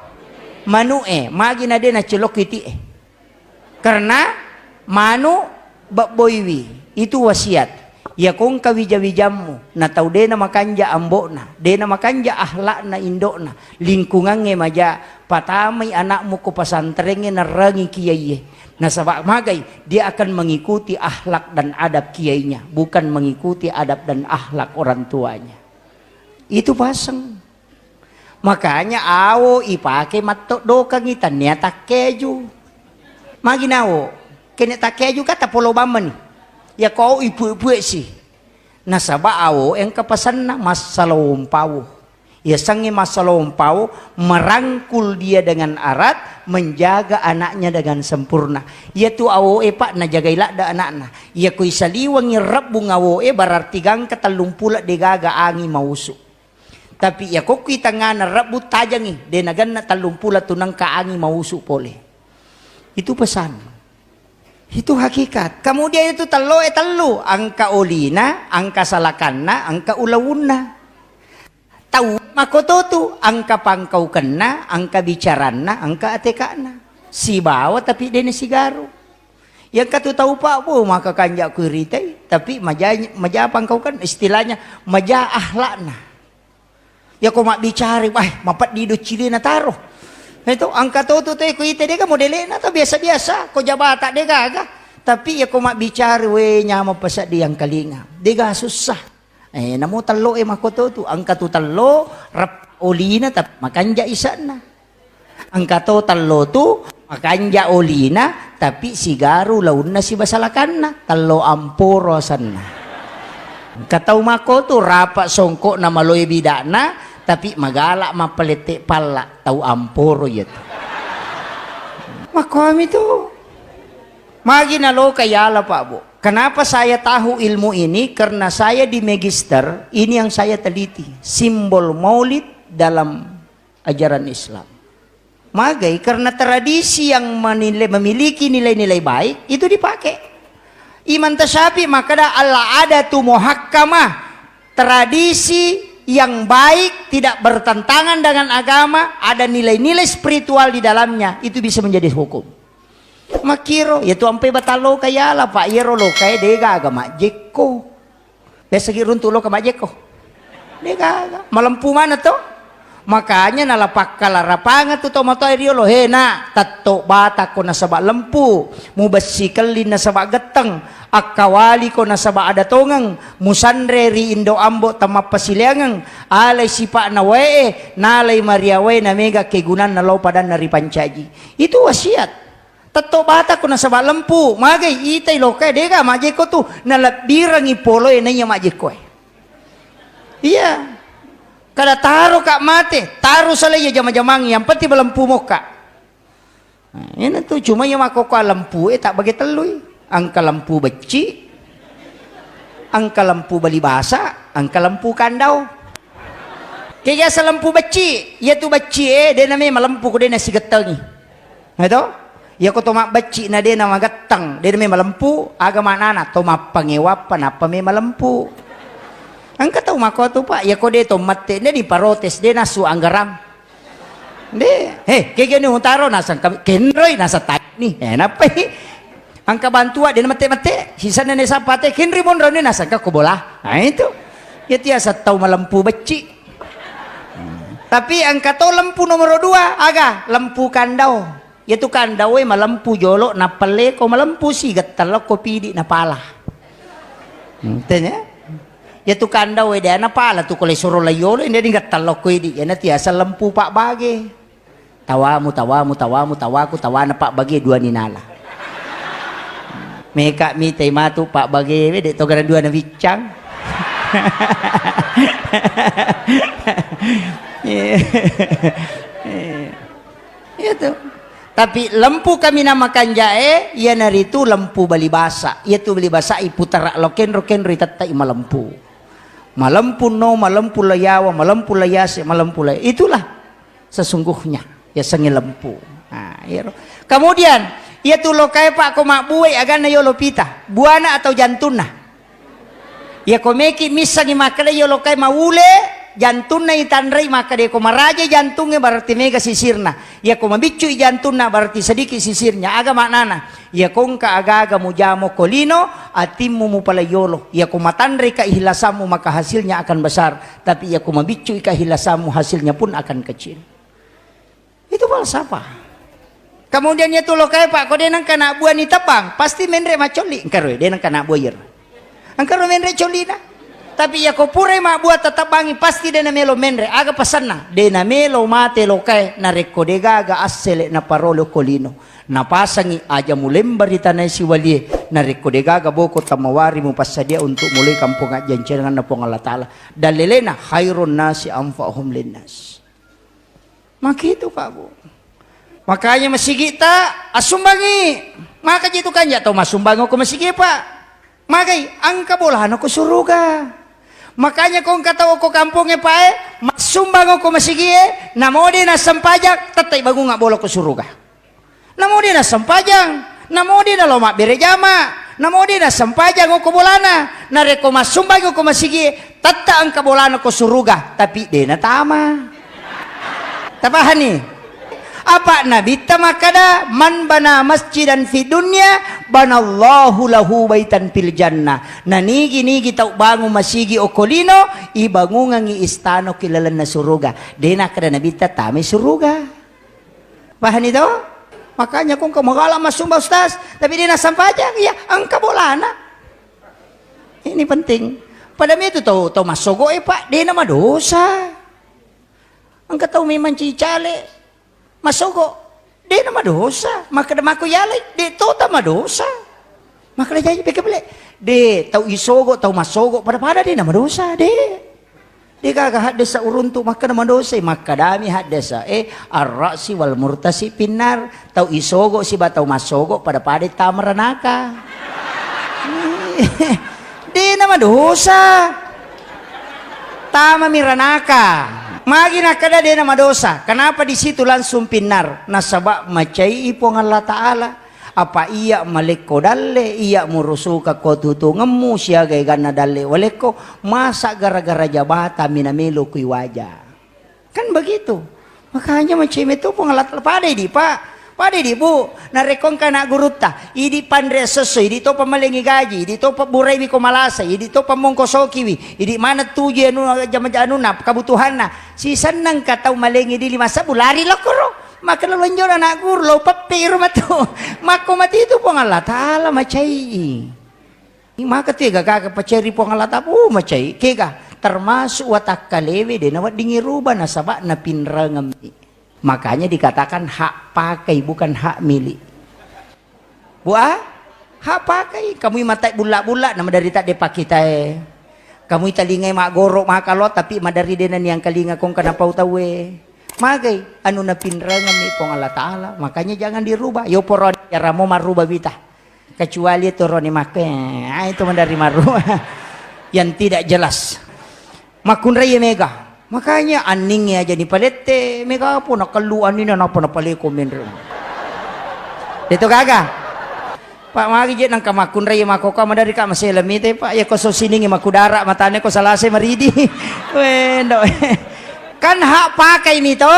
Manu'e, magi na de' nacelokki ti'e. Karena manu' bebboiwi, itu wasiat. Iyako engka wija-wijammu, na tau de' namakanja' ambo'na, de' namakanja' akhlakna indo'na, lingkungangnge maja, patamai anakmu ko pesantrengnge, nerrangi kiaiye. Nasaba' magai, dia akan mengikuti akhlak dan adab kiainya, bukan mengikuti adab dan akhlak orang tuanya. Itu paseng. Makanya awo ipake mattoddokangngi, tennia takkeju. Magi na awo, kene takkeju ka tapolo bammani. Iyako awo ipue-pue si. Nasaba' awo engka pasenna, massalompawo. Yasengnge massalompawo, merangkul dia dengan erat, menjaga anaknya dengan sempurna. Iyatu awoe, Pak, najagai ladde' anakna. Iyako isaliwengngi rebbung awoe, berarti gangka tellumpulo de'gaga angi mausu'. Tapi iyako kui tengngana rebbu tajengngi, de' nagenna tellumpulo tu nengka angi mausu' pole. Itu pesan. Itu hakikat. Kemudian itu telloe tellu, engka olina, engka salakanna, engka ulawunna. Tau makkototu, engka pangkaukenna, engka bicaranna, engka ateka'na. Sibawa tapi de' nasigaru. Iya engka tu tau, Pak, bo, maka kanja' ku iritai, tapi maja, maja pangkaukenna, istilahnya maja akhlakna. Iyako mabbicara, wah, mapeddi doccilena taro. Itu engka to tu te ko ite de'ga modele'na to biasa-biasa, ko jabata de'gaga. Tapi iyako mabbicara, we, nyameng pasedding angkalinga. De'ga sussa. Eh, namo telloe makkototu, engka tu tello, rep-, olina, tapi makanja' ise'na. Engka to tello tu, makanja' olina, tapi sigaru launna siba salakanna, tello amporo asenna. Engka tau makkotu, rapa' songko'na, maloe bida'na, tapi magala' mappalette' palla', tau amporo iyatu. Makkomi tu. Magi naloka yala, Pak, Bu. Kenapa saya tahu ilmu ini? Karena saya di magister, ini yang saya teliti. Simbol maulid dalam ajaran Islam. Magai, karena tradisi yang menilai, memiliki nilai-nilai baik itu dipakai. Imam Tasyafi makkeda, "Al-adatu muhakkamah." Tradisi yang baik, tidak bertentangan dengan agama, ada nilai-nilai spiritual di dalamnya, itu bisa menjadi hukum. Makkiro, iyatu ampe batang loka yala, Pak, iyaro lokae de'gaga majjekko. Biasa ki runtu' loka majjekko. De'gaga. Malempu maneng to. Makanya nala pakkalarapangeng tu tomatoae riolo, "He, Nak, tetto' batako nasaba' lempu, mubessi kelling nasaba' getteng, akkawaliko nasaba' ada tongeng, musanre ri indo' ambo' temmappasileangeng, alai sipa'na wae'e, nalai maria wae na mega kegunanna lao padanna ripancaji." Itu wasiat. Tetto' batako nasaba' lempu, magai itai lokae de'ga majjekko tu, nalebbirengngi poloe naiya majjekkoe. Iya. Kada taroka' mate, taro salai iya jama-jamang, yang penting malempu mokka. Nah, iyana tu, cuma iya makkokkoe lempue tabbage tellui. Engka lempu becci, engka lempu bali basa, engka lempu kandau. Kega asa lempu becci, iyatu becci e, de' name malempu ko de' nasigettengi. Nah, to? Iyako to mabbecci na de' namagetteng, de' name malempu, aga maknana? To mappangewappa nappa me malempu. Engka tau makkotu, Pak, iyako de' to mette, de' niparotes, de' nassu anggarang. De', he, kegani utaro nasang kami, kenroi nasang tani. Eh, nappai? Engka bantua de' namette-mette, sisenna ne sapate, kenri monro ne nasang ka ko bola. Nah, itu. Iyatu asa tau malempu becci. Tapi engka to lempu nomoro dua, aga? Lempu kandau. Iyatu kandau e malempu jolo, nappalleko malempu si, gettello ko pidi napala. Hmm, tanya? Iyatu kandau e de' napala tu ko le suro layolo, inde di gettello ko idi, iyana tiasa lempu pabbage. Tawamu, tawamu, tawamu, tawaku, tawana pabbage dua ni nala. Meka mitai matu pabbage we, de' to garang dua na biccang. Iya. Iya tu. Tapi lempu kaminang makanja'e, iyanaritu lempu bali basa. Iyatu bali basa iputara lao kenro-kenro itettai malempu. Malempu no, malempu layawa, malempu layase, malempu lay-, itulah sesungguhnya yasengnge lempu. Nah, iyaro. Kemudian, iyatu lokae, Pak, ko mabbuai aganna yolo pita, buana atau jantunna? Iyako meki missengngi makkeda yolo lokae maule, Jantunna itanrei, maka de ko maraja jantungnge, berarti mega sisirna. Iya ko mabiccui jantunna, berarti sedikit sisirnya. Aga maknana? Iya ko engka aga-aga mujamo ko lino, atimmu mupalaiolo. Iya ko matanrei keikhlasanmu, maka hasilnya akan besar. Tapi iya ko mabiccui keikhlasanmu, hasilnya pun akan kecil. Itu falsafah. Kemudian iya tu lokae, Pak, ko de nengka anak buah ni tebang, pasti menre macolli. Engka ro, de nengka anak buah iyaro. Engka ro menre collina. Tapi iya ko purai mabbua tatebbangi, pasti de namelo menre. Aga pasanna? De namelo mate lokae narekko de gaga assele naparolo ko lino. Napasangi aja mulemba ri tanae siwalie, narekko de gaga boko tamawari mupassadia untuk mulai kampung ajjancenganna Puang Allah Ta'ala. Dallelena, khairun nasi anfa'uhum linnas. Makitu, Pak, Bu. Makanya masigi'ta assumbangi. Maka ji tu kanja tau massumbangi ko masigi, Pak. Magai, engka bolana ko suruga. Makanya ko engka tau ko kampongnge, Pak, e, massumbang ko masigi e, namo de nassempajang, tettai bangunga bola ko suruga. Namo de nassempajang, namo de nalo mabbere jama, namo de nassempajang ko bolana, narekko massumbang ko masigi, tetta engka bolana ko suruga, tapi de natama. Tapahani? Apa Nabitta makkada, "Man bana masjidan fi dunya, banallahu lahu baitan fil jannah." Nanigi-nigi tau bangung masigi okko lino, ibangungangi istana ki lalenna suruga. De nakkada Nabitta tamai suruga. Pahani to? Makanya ko engka magala massumba, Ustaz, tapi de nassempajang, iya, engka bolana. Ini penting. Pada metu tau, tau massogo e, Pak, de namadosa. Engka tau memang cicale massogo, de namadosa. Makkeda mako yalai, de to tamadosa. Makkeda jaji peke bele. De tau isogo, tau massogo, pada-pada de namadosa, de. De gaga haddesa uruntu makkeda madosai, makkadami haddesa e, arrasi wal murtasi finnar, tau isogo siba tau massogo pada-pada tama ranaka. De namadosa. Tamami ranaka. Magi nakkeda de namadosa. Kenapa di situ langsung finnar? Nasaba macai Puang Allah Ta'ala. Apa iya malekko dalle, iya murusuka ko tutungemmu siaga eganna dalle walekko, masa gara-gara jabatan mina melo kui waja. Kan begitu. Makanya macai metu Puang Allah Ta'ala. Pada idi, Pak. Pada idi, Bu. Narekko engka anak gurutta, idi panre esso-esso, idi topa malengi gaji, idi topa buraiwi ko malasa, idi topa mongkosokiwi, idi mana tuju anu jama-, anunna, kebutuhanna. Sisenna engka tau malengi di lima sebbu, lari lokoro. Makkeda lonjona anak guru, lo peppe iro matu. Makko mati itu Puang Allah Ta'ala macai. Maka tu ega gaga paceri Puang Allah Ta'ala, uh, macai. Kega, termasuk watakkalewe de naweddingi ruba nasaba napinrengemmi. Makanya dikatakan hak pakai, bukan hak milik. Bu, ah? Hak pakai. Kamui matai bulla-bulla, na madari tadde pakitae. Kamui talingai maggoro makalo, tapi madari dena niang kalinga kong kana pau tauwe. Magai, anu napinrengemmi Puang Allah Ta'ala. Makanya jangan dirubah. Yo poroni, yaramo marubah wita. Kecuali itu roni makke, ah, itu madari marubah. Yang tidak jelas. Makkunrai mega. Makanya anningnge aja ni palette, mega apa nakellu annina napa napaleko menre. Itu gaga. Pak, magi je nangka makkunrai makoka madari ka masela mite, Pak, ya ko so siningi makudara matane ko salase maridi. Wendo. Kan hak pakai mi to,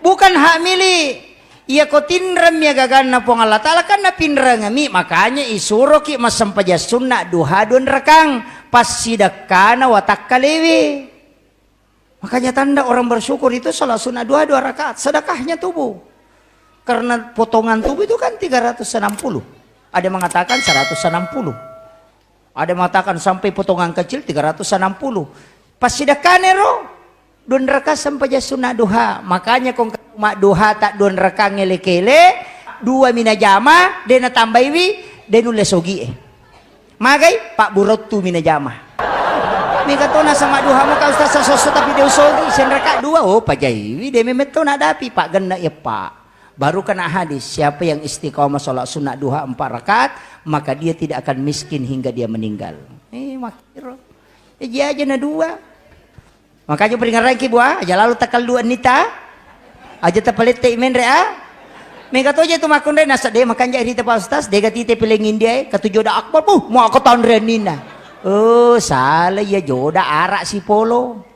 bukan hak milik. Iya ko tinremmi agaganna Puang Allah Ta'ala kan napinrengemi, makanya isuroki massempajang sunna duha dua rakang, passidekkana watakkalewe. Makanya tanda orang bersyukur itu salat sunna duha dua rakaat, sedekahnya tubuh. Karena potongan tubuh itu kan tiga ratus enam puluh. Ada mengatakan seratus enam puluh. Ada mengatakan sampai potongan kecil tiga ratus enam puluh. Passidekkane ro, dua rakaat sempajang sunna duha. Makanya kong madduha tak dua rakaat ngele-kele, dua mina jama, de natambaiwi, de nulle sogi e. Magai, Pak Burottu mina jama. Mega to nasama duha muka Ustaz sasosso tapi de usogi, sen rakaat dua, oh pajaiwi, de memetto nadapi, Pak genne ya Pak. Baru kena hadis, siapa yang istiqomah sholat sunnah duha empat rakaat, maka dia tidak akan miskin hingga dia meninggal. Eh, makiro. Eh, dia aja na dua. Makanya peringaranki bua, aja lalu takalluan nita. Aja tapalette menre a. Mega toje tu makunre nasa de makanja rita Pak Ustaz, de gatite piling India e, katu joda akbar, buh, mau aku tanre nina. Oh, salah ya joda arak sipolo.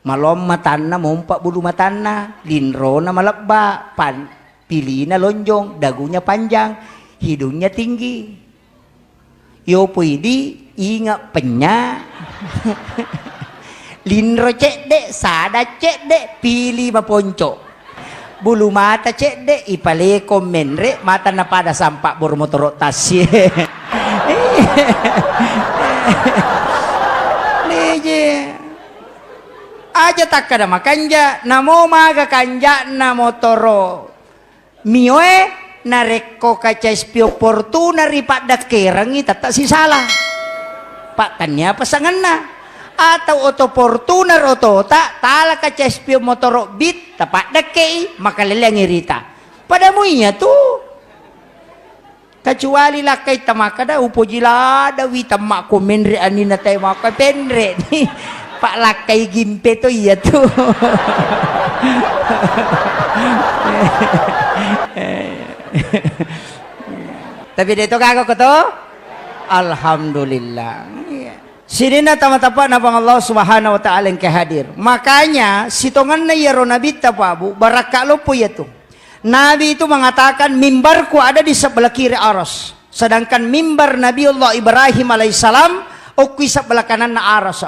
Maloang matanna, mompa bulu matanna, linrona malebba, pan-, pilina lonjong, dagunya panjang, hidungnya tinggi. Yopo idi, inga penya. Linro cedde, sada cedde, pili maponco. Bulu mata cedde, ipaleko menre, mata napada sampak bor motoro tassie. Neje. Aja takkada makanja, namo maga kanja'na motoro Mioe, narekko kaca spion Fortuner ripaddekkerengngi, tette sisala. Pa tennia pesangenna. Atau oto Fortuner otota, tala kaca spion motoro Beat, tapaddekkei, makaleleangngi rita. Pada muiya tu. Kecuali lakkai tamakkada, upoji ladawi temmakko menre anina tae makko penre ni. Pak lakkai gimpe to iya tu. Tapi de to gaga ko to? Alhamdulillah. Iya. Sininna tama-tama napang Allah Subhanahu wa Ta'ala engka hadir. Makanya sitongenna iyaro nabitta, Pak Bu, barakka loppo iya tu. Nabi itu mengatakan, "Mimbarku ada di sebelah kiri aras." Sedangkan mimbar Nabiullah Ibrahim alaihissalam okki sebelah kananna aras.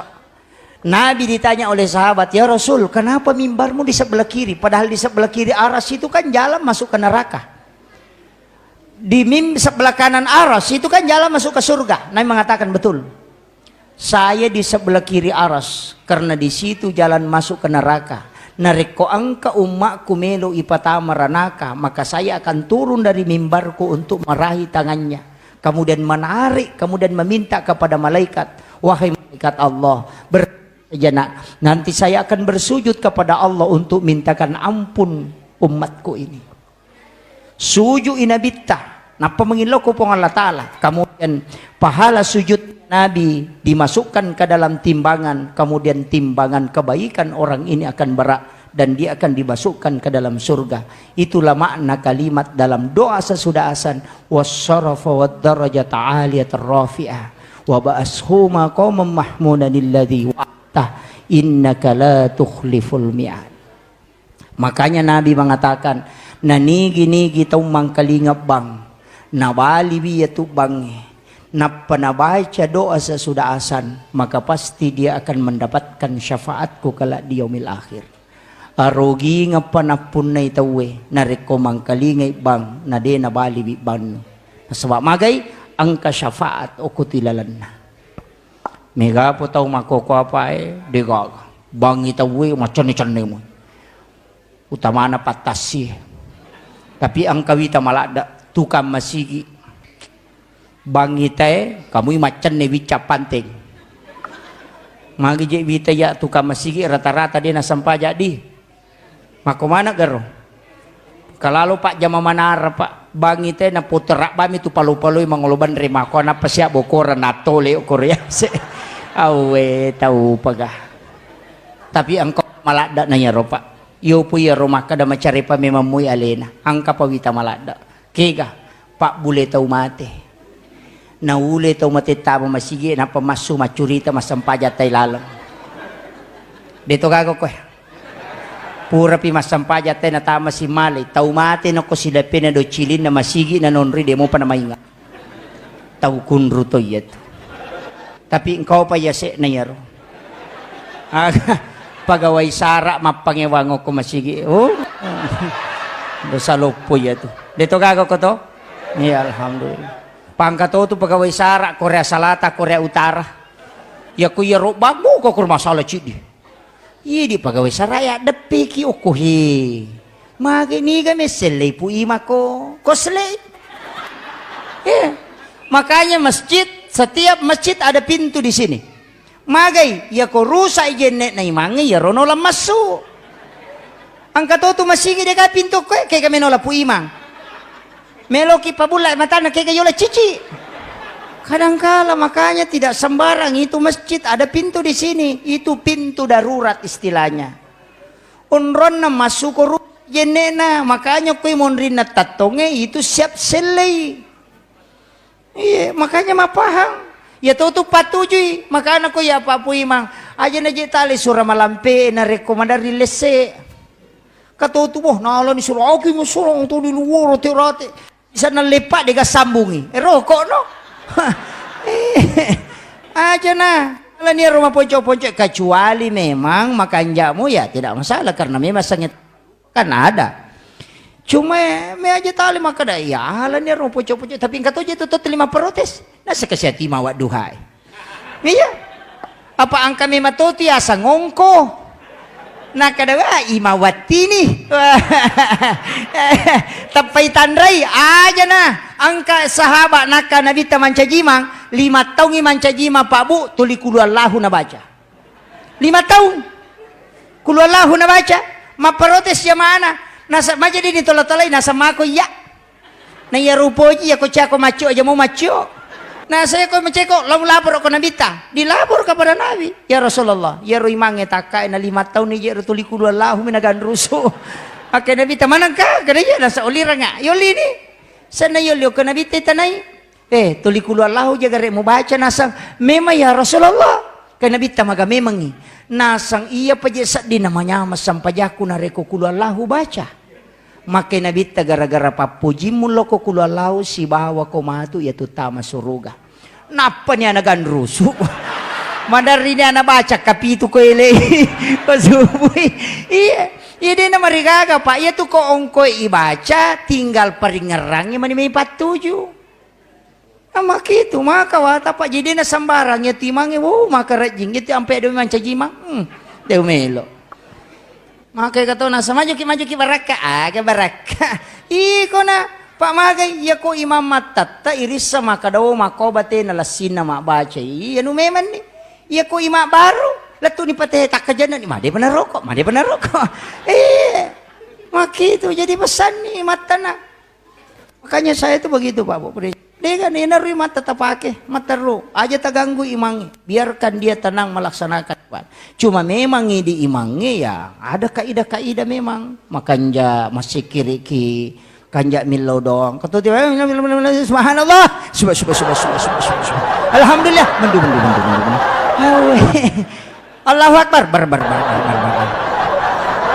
Nabi ditanya oleh sahabat, "Ya Rasul, kenapa mimbarmu di sebelah kiri? Padahal di sebelah kiri aras itu kan jalan masuk ke neraka. Di mim sebelah kanan aras itu kan jalan masuk ke surga." Nabi mengatakan, "Betul." Saya di sebelah kiri aras, karena di situ jalan masuk ke neraka. Narekko engka ummakku melo ipatama ranaka, maka saya akan turun dari mimbarku untuk meraih tangannya. Kemudian menarik, kemudian meminta kepada malaikat, "Wahai malaikat Allah, ber-, saja nak, nanti saya akan bersujud kepada Allah untuk mintakan ampun umatku ini." Sujui nabitta, nappa mangillau ko Puang Allah Ta'ala. Kemudian pahala sujud Nabi dimasukkan ke dalam timbangan, kemudian timbangan kebaikan orang ini akan berat dan dia akan dimasukkan ke dalam surga. Itulah makna kalimat dalam doa sesudah azan, "Wassarafa wad darajata aliyat rafi'ah, wa ba'ashuma qauman mahmudan alladzi wa'adtah, innaka la tukhliful mi'ad." Makanya Nabi mengatakan, "Nanigi-nigi tau mangkalinga bang, nabaliwi iyatu bangnge, nappa nabaca doa sesudah azan, maka pasti dia akan mendapatkan syafaatku kelak di yaumil akhir." Arogingeppa nappunnai tauwe, narekko mangkalingai bang, na de nabaliwi bannu. Nasaba magai, engka syafaat okko tu ilalenna. Megapo tau makkoko apae, degaga. Bangngi tauwe macenne-cenne moi. Utamana pattassie. Tapi engka wita maladde, tukang masigi. Bangngi tae, kamui maccenne wicca panteng. Magi je wita ya tukang masigi rata-rata de nasempaja di. Makko maneng garo. Kalalo pajjama manara, Pak. Bangngi te napotera bami tu palo-paloi mangolo banre mako nappa sia bokora natole okoro yase. Awe tau paga. Tapi engko maladda na yaro, Pak. Yopo yaro makkada macarepa memang moi alena. Engka pa wita maladda. Kega, pabbule tau mate. Naule tau mate tama masigi, nappa massu maccurita massempajang tai laleng. De to gaga koe. Purapi massempajang tai natama si male. Tau mate nako sileppena do cilinna masigi nanonri de mopa namainga. Tau kunru to iyatu. Tapi engkau pa yase'na yaro. Aga, pegawai sara mappangewang okko masigi. Oh. Dosa loppo iyatu. De to gaga ko to? Iya, alhamdulillah. Pangka to tu pegawai sara Korea Selatan, Korea Utara. Ya ku iya robbangmu ko kur masalah cidi. Iya di pegawai sara ya deppeki okko he. Mage niga messellei pu imako. Koslei. Iya. Makanya masjid, setiap masjid ada pintu di sini. Magai, yako rusak jenne'na imangnge, yaro nola massu. Engka to tu masigi deka pintu koe, kega meno lapu imang. Meloki pabulla matana kega yola cici. Kadangkala makanya tidak sembarang itu masjid ada pintu di sini, itu pintu darurat istilahnya. Onronna massu ko rusak jenne'na, makanya koe monrinna tattonge itu siap sellei. Iya, makanya mapahang. Ya to tu patujui, makana ko ya Pak Puimang, Aja na je tali sura malampe narekko maderri lesse. Katotu boh, nalani sura, "Oki musurang tu di luar te rate." Bisa nalepa dega sambungi. Eh, rokok no. Eh, aja na. Alani ero maponco-ponco, kecuali memang makanjamu ya tidak masalah karena memang sangat kan ada. Cuma me aja tali makkeda, "Iya, alani ero poco-poco," tapi engka to je to, to lima protes. Nasa kasiati mawa duhai. Iya. Apa engka me matoti asa ngongko. Nakkeda, "Wah, imawattini." Teppai tanrai aja na. Engka sahabat nakka Nabitta mancajimang, lima taungi mancajimang Pak Bu, tuli kulu Allahu nabaca. Lima taung. Kulu Allahu nabaca, mapparotes jama'ana. Nasa maja dini tola-tolai, nasa mako iya. Na iya rupoji, iya ko cako maccio aja mau maccio. Nasa iya ko maceko, lau lapor ko Nabitta. Dilapor kepada Nabi. "Ya Rasulullah, iya ro imangnge takka na lima taung ni je ro tuli kulu Allahu mina ganrusu." Oke Nabitta, "Manengka?" Kada iya, nasa oliranga. Yoli ni. Sana yoli ko Nabitta tanai. Eh, tuli kulu Allahu ja gare mubaca nasang. Memang ya Rasulullah. Ka Nabitta maga memangngi. Nasang iya paje sedding namanyameng sampajakku narekko kulu Allahu baca. Makke Nabitta gara-gara pappojimmu loko kulu Allahu sibawa ko matu iya tu tama suruga. Nappa ni ana ganrusu. Maderri ni ana baca kapitu ko elei. Ko subui. Iya. Iya dena marigaga, Pak. Iya tu ko ongkoi ibaca, tinggal paringngerangngi mani mai pattuju. Nah, makitu maka wata Pak, jadi na sembarang ya timangnge, wow, maka rajing gitu ampe do mancaji mang. Hmm, de melo. Maka kata nasa majuki, majuki barakka, aga barakka. Iko na Pak magai, iya ko imam mattatta irissa maka do mako batena lassinna mabbaca. Iya nu memang ni. Iya ko imam baru, lettu ni pate takkajanna ni, made pernah rokok, made pernah rokok. Iya. Makitu jadi pesan ni mattana. Makanya saya itu begitu, Pak Bu. Dega ni narui mata tapake, materru. Aja taganggu imangnge. Biarkan dia tenang melaksanakan ibadah. Cuma memang di imangnge ya ada kaidah-kaidah memang. Makanja masih kiriki, kanja millau doang. Ketua tiba, subhanallah. Subah, subah, subah, subah, subah, subah, subah. Alhamdulillah. Mendu, mendu, mendu, mendu, mendu. Awe. Allahu Akbar. Bar, bar, bar, bar, bar, bar.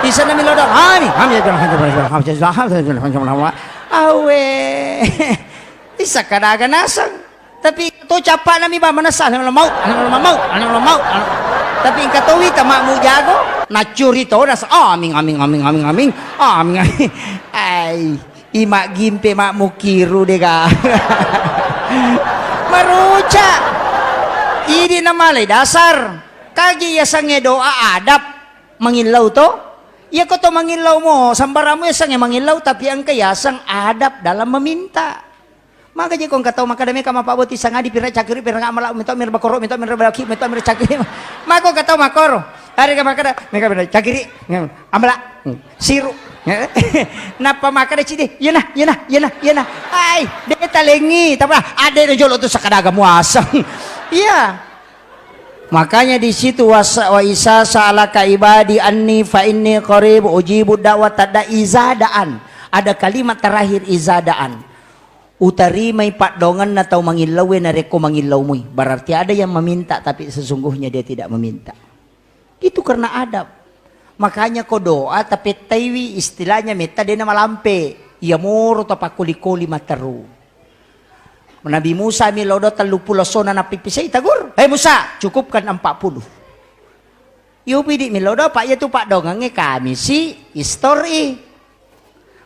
Di sana milodong. Amin. Amin. Awe. Isa kadaga nasang. Tapi to capa nami ba manasa, ana mau, ana mau, ana mau, ana. Tapi engka to wita makmu jago, nacuri to nasa. Amin, amin, amin, amin, amin. Amin, amin. Ai, imak gimpe makmu kiru dega. Maruca. Idi namalai dasar. Kagi yasengnge doa adab mangillau to? Iya ko to mangillau mo, sambaramu yasengnge mangillau, tapi engka yaseng adab dalam meminta. Maka je ko engka tau makkeda meka mapaboti sangadi pira cakiri pira amala mito mir bakoro mito mir balaki mito mir cakiri. Mako engka tau makoro. Hari ka makkeda meka pira cakiri amala siru. Nappa makkeda cidi, "Yena, yena, yena, yena." Ai, de talengi, tapi ade jolo tu sakadaga muaseng. Iya. Makanya di situ wasa-, wa isa sa'alaka ibadi anni fa inni qarib ujibu da'watad da'i, izadaan. Ada kalimat terakhir izadaan. Utarimai paddoangenna tau mangillauwe narekko mangillau mui. Berarti ada yang meminta tapi sesungguhnya dia tidak meminta. Itu karena adab. Makanya ko doa tapettaiwi istilahnya metta dena malampe. Iya moro tapakkoli-koli matteru. Nabi Musa mi lodo telluppulo sona nappipisei tagur. Hei Musa, cukupkan empat puluh. Yo pidi mi lodo, Pak, iya tu paddoangengnge Kamisi, istori.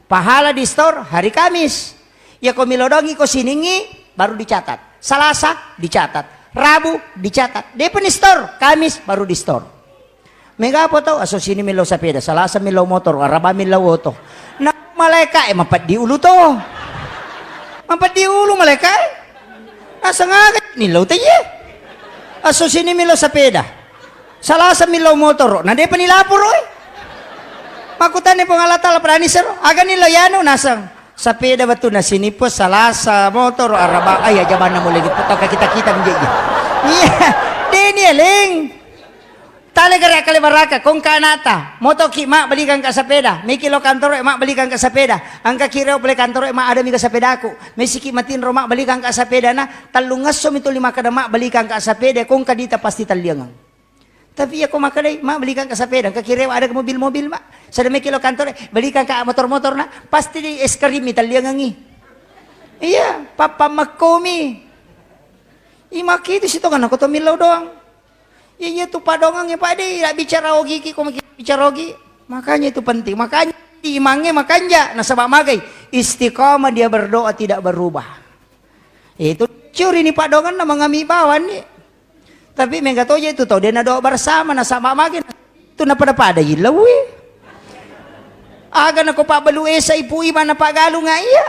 Pahala di store hari Kamis. Iya ko mi lodongi ko siningi baru dicatat. Salasa dicatat. Rabu dicatat. Depa ni store, Kamis baru di store. Mega apa tau? Aso sini millau sapeda, Salasa millau motor, Araba millau oto. Na malaeka e mapeddi ulu to. Mapeddi ulu malaeka e. Asa ngaga millau teye. Aso sini millau sapeda. Salasa millau motor, na depa ni laporo e. Makkutani Puang Allah Taala pada ni sero, aga ni lo yanu nasang. Sapeda wettu na sini po Salasa motor Araba, ai aja banna mulai dipotong kita-kita menjadi. Iya, deni eleng. Tale gare kale baraka, kongka anata. Motoki mak belikan ka sapeda. Miki lo kantoro mak belikan ka sapeda. Angka kireo pole kantoro mak ada mika sapedaku. Mesiki matinro mak belikan ka sapeda na. Tellungesso mi tuli makkeda mak belikan ka sapeda. Kongka dita pasti talliangang. Tapi iya ko makkedai, "Ma, belikan ka sepeda, engka kirewa ada mobil-mobil, Ma. Sedemeki lo kantor, belikan ka motor-motor, Nak." Pasti di es krim italliangengi. Iya, pappamekkomi. Imakkitu sitongenna ko to millau doang. Iya, iya tu padongang ya, Pak, deh, bicara ogi ki, ko bicara ogi. Makanya itu penting. Makanya imangnge makanja, nasaba magai istiqamah, dia berdoa tidak berubah. Itu curi ni padonganna mangami bawang ni. Tapi mega toje itu tau dia na doa bersama, nasaba magai tu na pada-pada ilauwi. Aga nako pabbalu esa ipui mana paggalunga iya.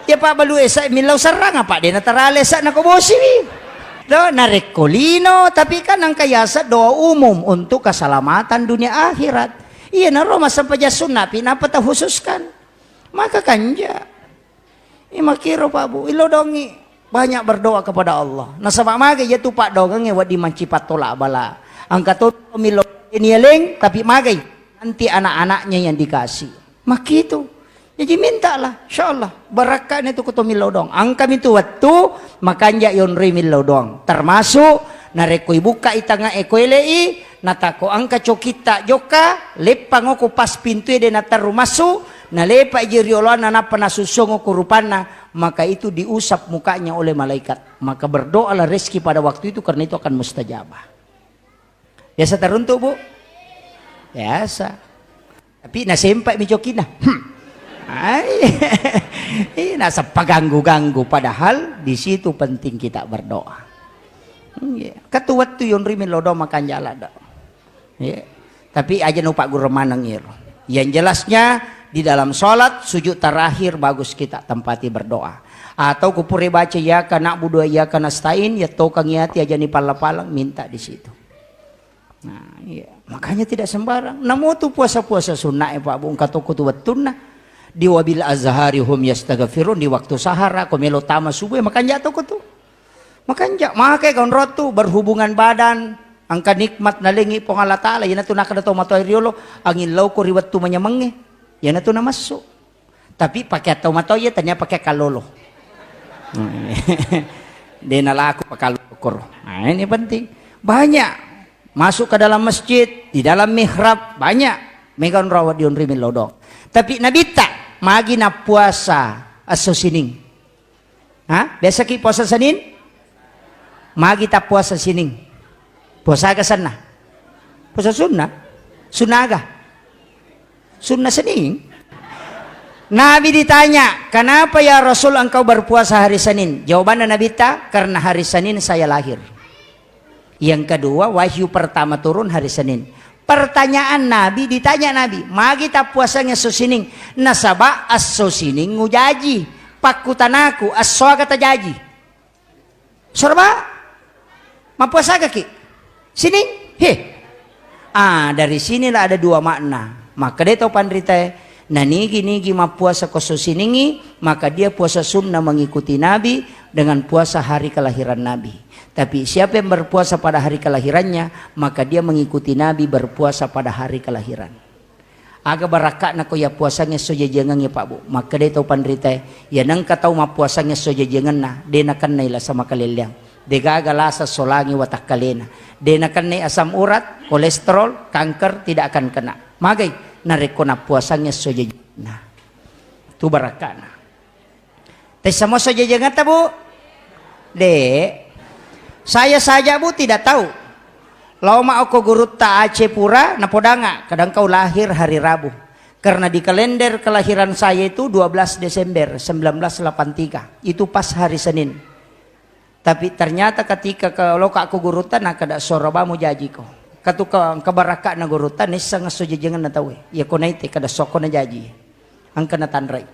Ya pabbalu esa millau serrang apa dena tarale esa nako bosiwi. Do, narekko lino, tapi kan engka yasa doa umum untuk keselamatan dunia akhirat. Iya naro massempajang sunna pi napa takhususkan. Maka kanja. Imakiro Pak Bu, ilodongi banyak berdoa kepada Allah. Nasaba maga iya tu paddoangengnge wedding mancipat tolak bala. Engka to millau nieleng, tapi magai nanti anak-anaknya yang dikasih. Makitu. Jadi mintalah, insyaallah barakka'na tu ko to millau doang. Engka mi tu wettu makanja yonroi millau doang. Termasuk narekko ibukka i tangae ko elei, natako engka cokitta jokka, leppang ko pas pintue de naterru massu, nalepa ji rioloanna nappa nasussuang ko rupanna, maka itu diusap mukanya oleh malaikat. Maka berdoalah rezeki pada waktu itu karena itu akan mustajabah. Biasa teruntuk, Bu? Biasa. Tapi nasempa mi cokina. Hmm. Ai. Ih, nasappa ganggu-ganggu. Padahal di situ penting kita berdoa. Hmm, iya. Katu wettu yonri mi lodo makan jala do. Iya. Tapi aja nupak guru maneng iro. Yang jelasnya di dalam sholat sujud terakhir bagus kita tempati berdoa. Atau kupure baca iyyaka na'budu wa iyyaka nasta'in, ya tokang yati aja ni palla-pallang minta di situ. Nah, iya. Makanya tidak sembarang. Namo tu puasa-puasa sunnah e, Pak Bu, engka toko tu wettunna. Di wabil azhari hum yastaghfirun, di waktu sahara, ko melo tama subuh, makanja toko tu. Makanja, maka gaun rotu, berhubungan badan, engka nikmat nalengi Puang Allah Ta'ala, yana tu nakada to matoi riolo, angin lauko ri wettu manyamengnge, yana tu namassu. Tapi pakai tau matoi ya, tania pakai kalolo. De nalaku pakalokoro. Nah, ini penting. Banyak masuk ke dalam masjid, di dalam mihrab, banyak. Mega onrawa dionri melodong. Tapi Nabitta magi nappuasa esso sining. Ha? Biasa ki puasa Senin? Magi tappuasa sining. Puasa aga senna? Puasa sunnah. Sunnah aga? Sunnah Senin. Nabi ditanya, "Kenapa ya Rasul engkau berpuasa hari Senin?" Jawabannya Nabi ta, "Karena hari Senin saya lahir." Yang kedua, wahyu pertama turun hari Senin. Pertanyaan Nabi, ditanya Nabi, "Magi tappuasang esso sining?" Nasaba esso sining ngujaji. Pakkutanaku, esso aga tajaji? Sorba? Mappuasagaki? Sining? He. Ah, dari sinilah ada dua makna. Makkeda tau panritae, nanigi-nigi mappuasa ko esso siningi, maka dia puasa sunnah mengikuti Nabi dengan puasa hari kelahiran Nabi. Tapi siapa yang berpuasa pada hari kelahirannya, maka dia mengikuti Nabi berpuasa pada hari kelahiran. Aga barakka'na ko iya puasangnge esso jajiangengnge, Pak Bu? Makkedai tau panritae, iya nengka tau mappuasangnge esso jajiangenna, de nakennai lasa makalelleang. Degaga lasa solangi watakkalena. De nakennai asam urat, kolesterol, kanker, tidak akan kena. Magai narekko nappuasangnge esso jajiangenna. Tu barakka'na. Tessa mosso jajangetta, Bu? De. Saya saja, Bu, tidak tahu. Lao ma okko gurutta Aceh Pura, napodanga, kadang kau lahir hari Rabu. Karena di kalender kelahiran saya itu dua belas Desember sembilan belas delapan tiga. Itu pas hari Senin. Tapi ternyata ketika ke lokak ko gurutta, nakada soro bamu jajiko. Katuka kebarakakna gurutta, nisseng esso jajangenna tauwe. Iya ko naite kada sokko na jaji. Engka natanrai.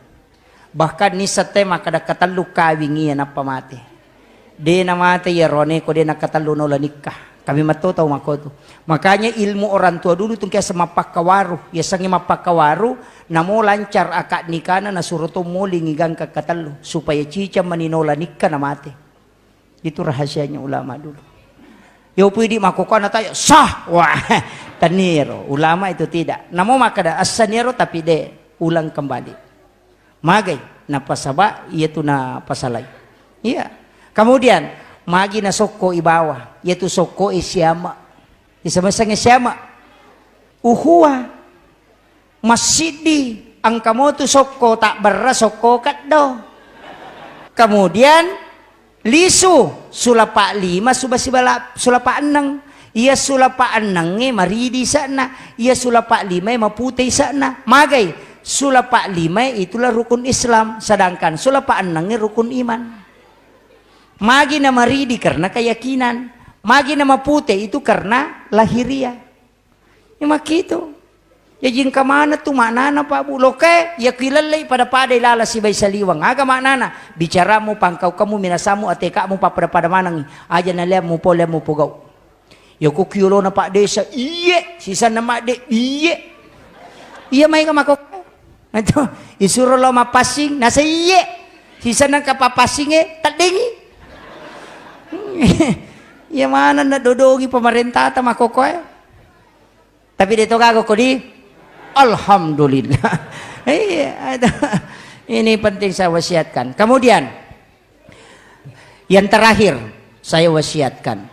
Bahkan nisseng te makkada katellu kawing iya nappa mate. De na mate iya rone ko de na katellu naula nikka. Kami matto tau makotu. Makanya ilmu orang tua dulu tu kiasa mappakkawaru. Yasengnge mappakkawaru, namo lancar akad nikana nasuro to molingi gangka katellu supaya ciceng mani naula nikka na mate. Itu rahasianya ulama dulu. Yo pui di makokona tayo sah. Wah, taniero. Ulama itu tidak. Namo makkada assaniero tapi de ulang kembali. Magai napasaba iya tu napasalai. Iya. Kemudian magi nasokko ibawa, iya tu sokko e siama. Isemeseng siama. Uhuwa. Massiddi, engka motu sokko tabberra sokko keddo. Kemudian lisu, sulapa lima, suba sibala, sulapa enneng. Iya sulapa ennengnge maridi ise'na, iya sulapa limae mapute ise'na. Magai, sulapa limae itulah rukun Islam, sedangkan sulapa ennengnge rukun iman. Magi na maridi karena keyakinan, magi na mapute itu karena lahiriah. Ya makkitu. Jaji engka maneng tu maknana, Pak, Bu. Loke, iya kuilellei pada-pada ilala sibai saliweng. Aga maknana? Bicaramu, pangkaukamu, minasamu, atekamu pappada-pada manengngi. Aja naleammu pole mupogau. Yako kiolona Pak Desa, iye, sisanna Madde, iye. Iya maega mako. Itu isuro lo mappassing, nasa iye. Sisanna kapapassinge, teddengi. Iya maneng na dodongi pemerintata makokoe. Tapi de to gaga ko di, alhamdulillah. Iya, itu. Ini penting saya wasiatkan. Kemudian, yang terakhir saya wasiatkan,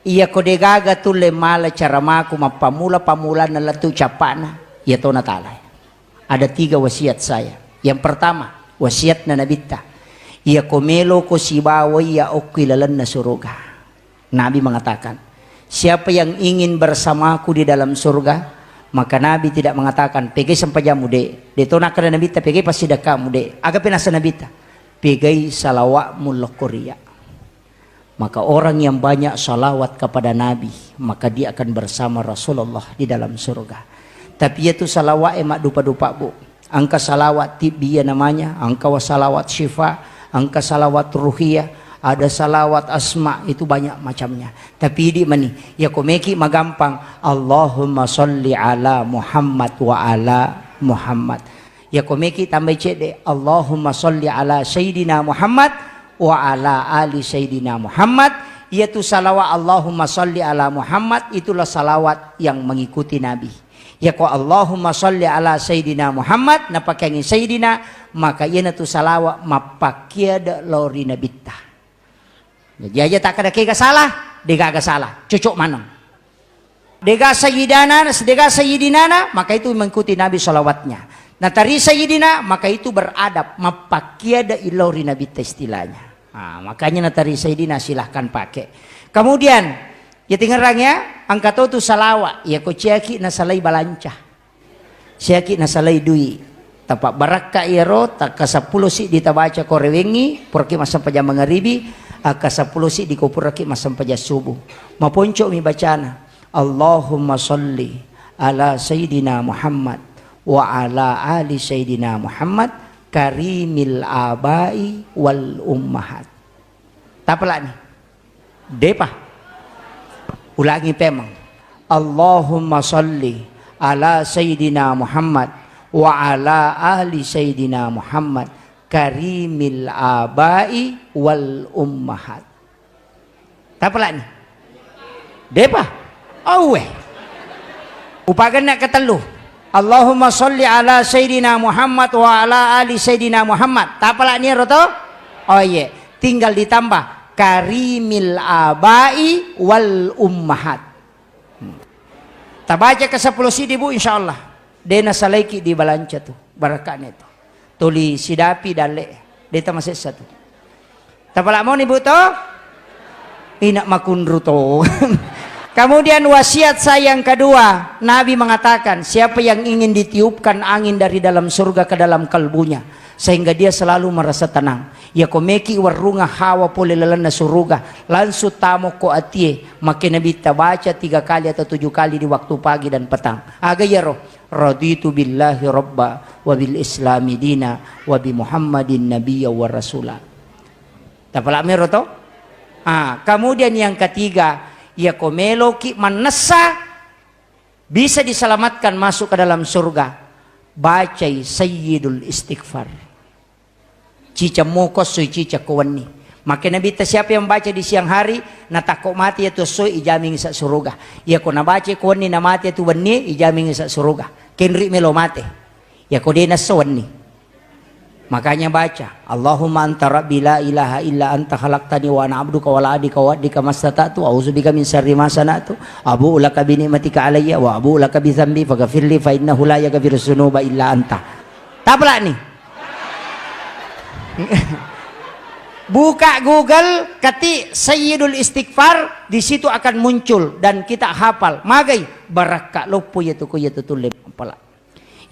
iya ko de gaga tulle mala caramaku mappamula-pamulanna lettu cappana, iya tona talai. Ada tiga wasiat saya. Yang pertama, wasiatna Nabitta. Iya ko melo ko sibawa iya okki lalenna suruga. Nabi mengatakan, "Siapa yang ingin bersamaku di dalam surga?" Maka Nabi tidak mengatakan, "Pegai sempajamu, de." De to nakkeda Nabitta, "Pegai passidekkamu, de." Aga penasa Nabitta? "Pegai salawatmu lokkoria." Maka orang yang banyak salawat kepada Nabi, maka dia akan bersama Rasulullah di dalam surga. Tapi itu salawat e maddupa-dupa, Bu. Engka salawat tibbiyah namanya, engka wa salawat syifa, engka salawat ruhiyah, ada salawat asma, itu banyak macamnya. Tapi idi mani, iya ko meki magampang, Allahumma salli ala Muhammad wa ala Muhammad. Iya ko meki tambai cedde, Allahumma salli ala Sayyidina Muhammad wa ala ali Sayyidina Muhammad. Iyatu salawat Allahumma salli ala Muhammad, itulah salawat yang mengikuti Nabi. Yako Allahumma salli ala Sayyidina Muhammad, napakeangngi Sayyidina, maka iyanatu salawat mappakkiade lao ri Nabitta. Jaji aja takkeda kega salah, degaga salah, cocok maneng. Dega sayyidana, dega sayyidinana, maka itu mengikuti Nabi salawatnya. Natari sayyidina, maka itu beradab, mappakkiade lao ri Nabitta istilahnya. Ah, makanya natari sayyidina silahkan pakai. Kemudian, ya tingerang ya, engka to tu salawat, ya ko ciaki nasalai balanca. Siaki nasalai dui. Tapabbarakka iyaro, takka seppulo siddi tabaca ko rewengngi, puraki massempajang mangaribi, akka seppulo siddi ko puraki massempajang subuh. Maponcomi bacana, Allahumma salli ala Sayyidina Muhammad wa ala ali Sayyidina Muhammad karimil abai wal ummahat. Tapalani. Depa. Ulangi pemeng. Allahumma salli ala Sayyidina Muhammad wa ala ali Sayyidina Muhammad karimil abai wal ummahat. Tapalani. Depa. Auwe. Upagenna ketellu. Allahumma salli ala Sayyidina Muhammad wa ala ali Sayyidina Muhammad. Tapalani ero to? Oh iye. Tinggal ditambah karimil abai wal ummahat. Hmm. Tabaca ke seppulo sidi, Bu, insyaallah. De nasalaiki di balanca tu. Barakane tu. Tuli sidapi dalle. De tamasessa tu. Tapala moni, Bu, to? Ina makunru to. Kemudian wasiat saya yang kedua, Nabi mengatakan, siapa yang ingin ditiupkan angin dari dalam surga ke dalam kalbunya, sehingga dia selalu merasa tenang. Yako meki warunga hawa pole lalenna suruga, langsung tamo ko atie, make Nabitta baca tiga kali atau tujuh kali di waktu pagi dan petang. Aga iyaro, raditu billahi rabba wa bil islami dina wa bi Muhammadin nabiyya wa rasula. Tapala mero to? Ah, kemudian yang ketiga, yako meloki mannessa bisa diselamatkan masuk ke dalam surga, bacai Sayyidul Istighfar. Ciceng moko soi ciceng ko wenni. Make Nabitta, siapa yang baca di siang hari, natakko mate yatu soi, ijamingi sa suruga. Yako nabaca ko wenni namate yatu wenni, ijamingi sa suruga. Kenri melo mate. Yako de nasso wenni. Makanya baca, "Allahumma anta rabbi la ilaha illa anta khalaqtani wa ana abduka wa la adika wa addika mastata'tu, a'udzubika min syarri ma sana'tu, abu'u laka bi ni'matika alayya wa abu'u laka bi dzambi faghfirli fa innahu la yaghfirudz dzunuba illa anta." Tapalani. Buka Google, ketik Sayyidul Istighfar, di situ akan muncul dan kita hafal. Magai, barakka loppo iya tu ko iya tu tulle pala.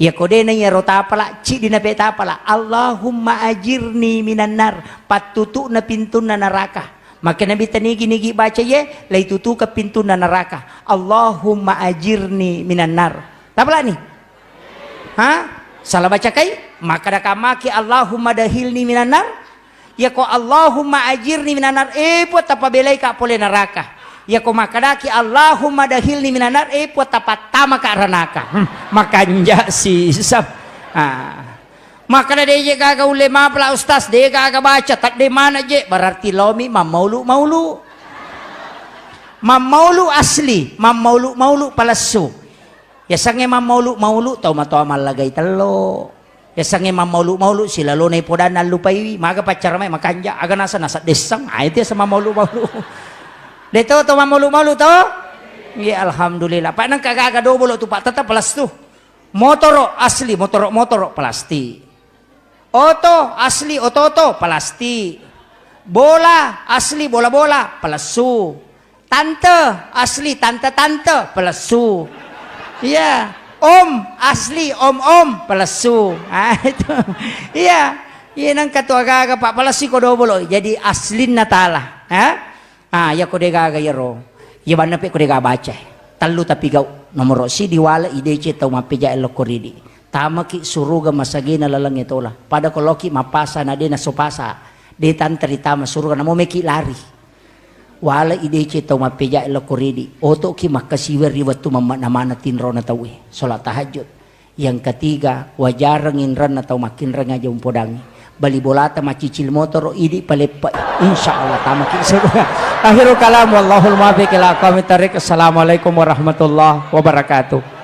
Iya ko de na iyaro tapala, ciddi na pe tapala. Allahumma ajirni minan nar. Pattutu'na pintunna naraka. Maka Nabi tanigi-nigi baca iye, laitutuka pintunna naraka. Allahumma ajirni minan nar. Tapalani? Ha? Salah baca kai? Maka da kamaki Allahumma dahilni minan nar. Yako Allahumma ajirni minan nar, eh, Puang, tapabelaika pole naraka. Yako makkadaki Allahumma dahilni minan nar, eh, Puang, tapattamaka ranaka. Hmm, makanja sisap. Ah. Makkada de je gaga ulle mapala ustaz, de gaga baca, tadde mana je, berarti lomi mammaulu-maulu. Mammaulu asli, mammaulu-maulu palessu. Yasengnge mammaulu-maulu tau matoa mallagai tello. Yasengnge mammaulu-maulu silalona ipodanna allupaiwi, maga paccara mai makanja, aga nasa nasa dessang, ah, itu yaseng mammaulu-maulu. De to, to mammaulu-maulu to? Iya, alhamdulillah. Pak nengka gaga dobolo tu, Pak, tetap pelas tu. Motoro asli, motoro-motoro plastik. Oto asli oto-oto, plastik. Bola asli bola-bola, palessu. Tante asli tante-tante, palessu. Iya. Om asli om-om, palessu. Ah, itu. Iya. Iya, nengka tu aga-aga, Pak, palessu ko dobolo. Jadi aslinna tala. Ha? Ah, iya ko de gaga iyaro. Iya banna pe ko de gaga baca. Tellu tapi gau. Nomoro sidi, wale idece tau mappeja lokko ridi. Tamaki suruga masagena lalengnge tola. Pada ko loki mappasa na de naso pasa. De tanteri tama suruga namo meki lari. Wale idece tau mappeja lokko ridi. Otoki makkasiweng ri wettu mamma namana tinrona tauwe. Sholat tahajud. Yang ketiga, wajareng inrenna tau makkinreng aja umpodangi. Bali bolata, macicil motoro, idi paleppa. Insya Allah tamaki suruga. Akhirul kalam, wallahul muwaffiq ila aqwamit thariq. Assalamualaikum warahmatullahi wabarakatuh.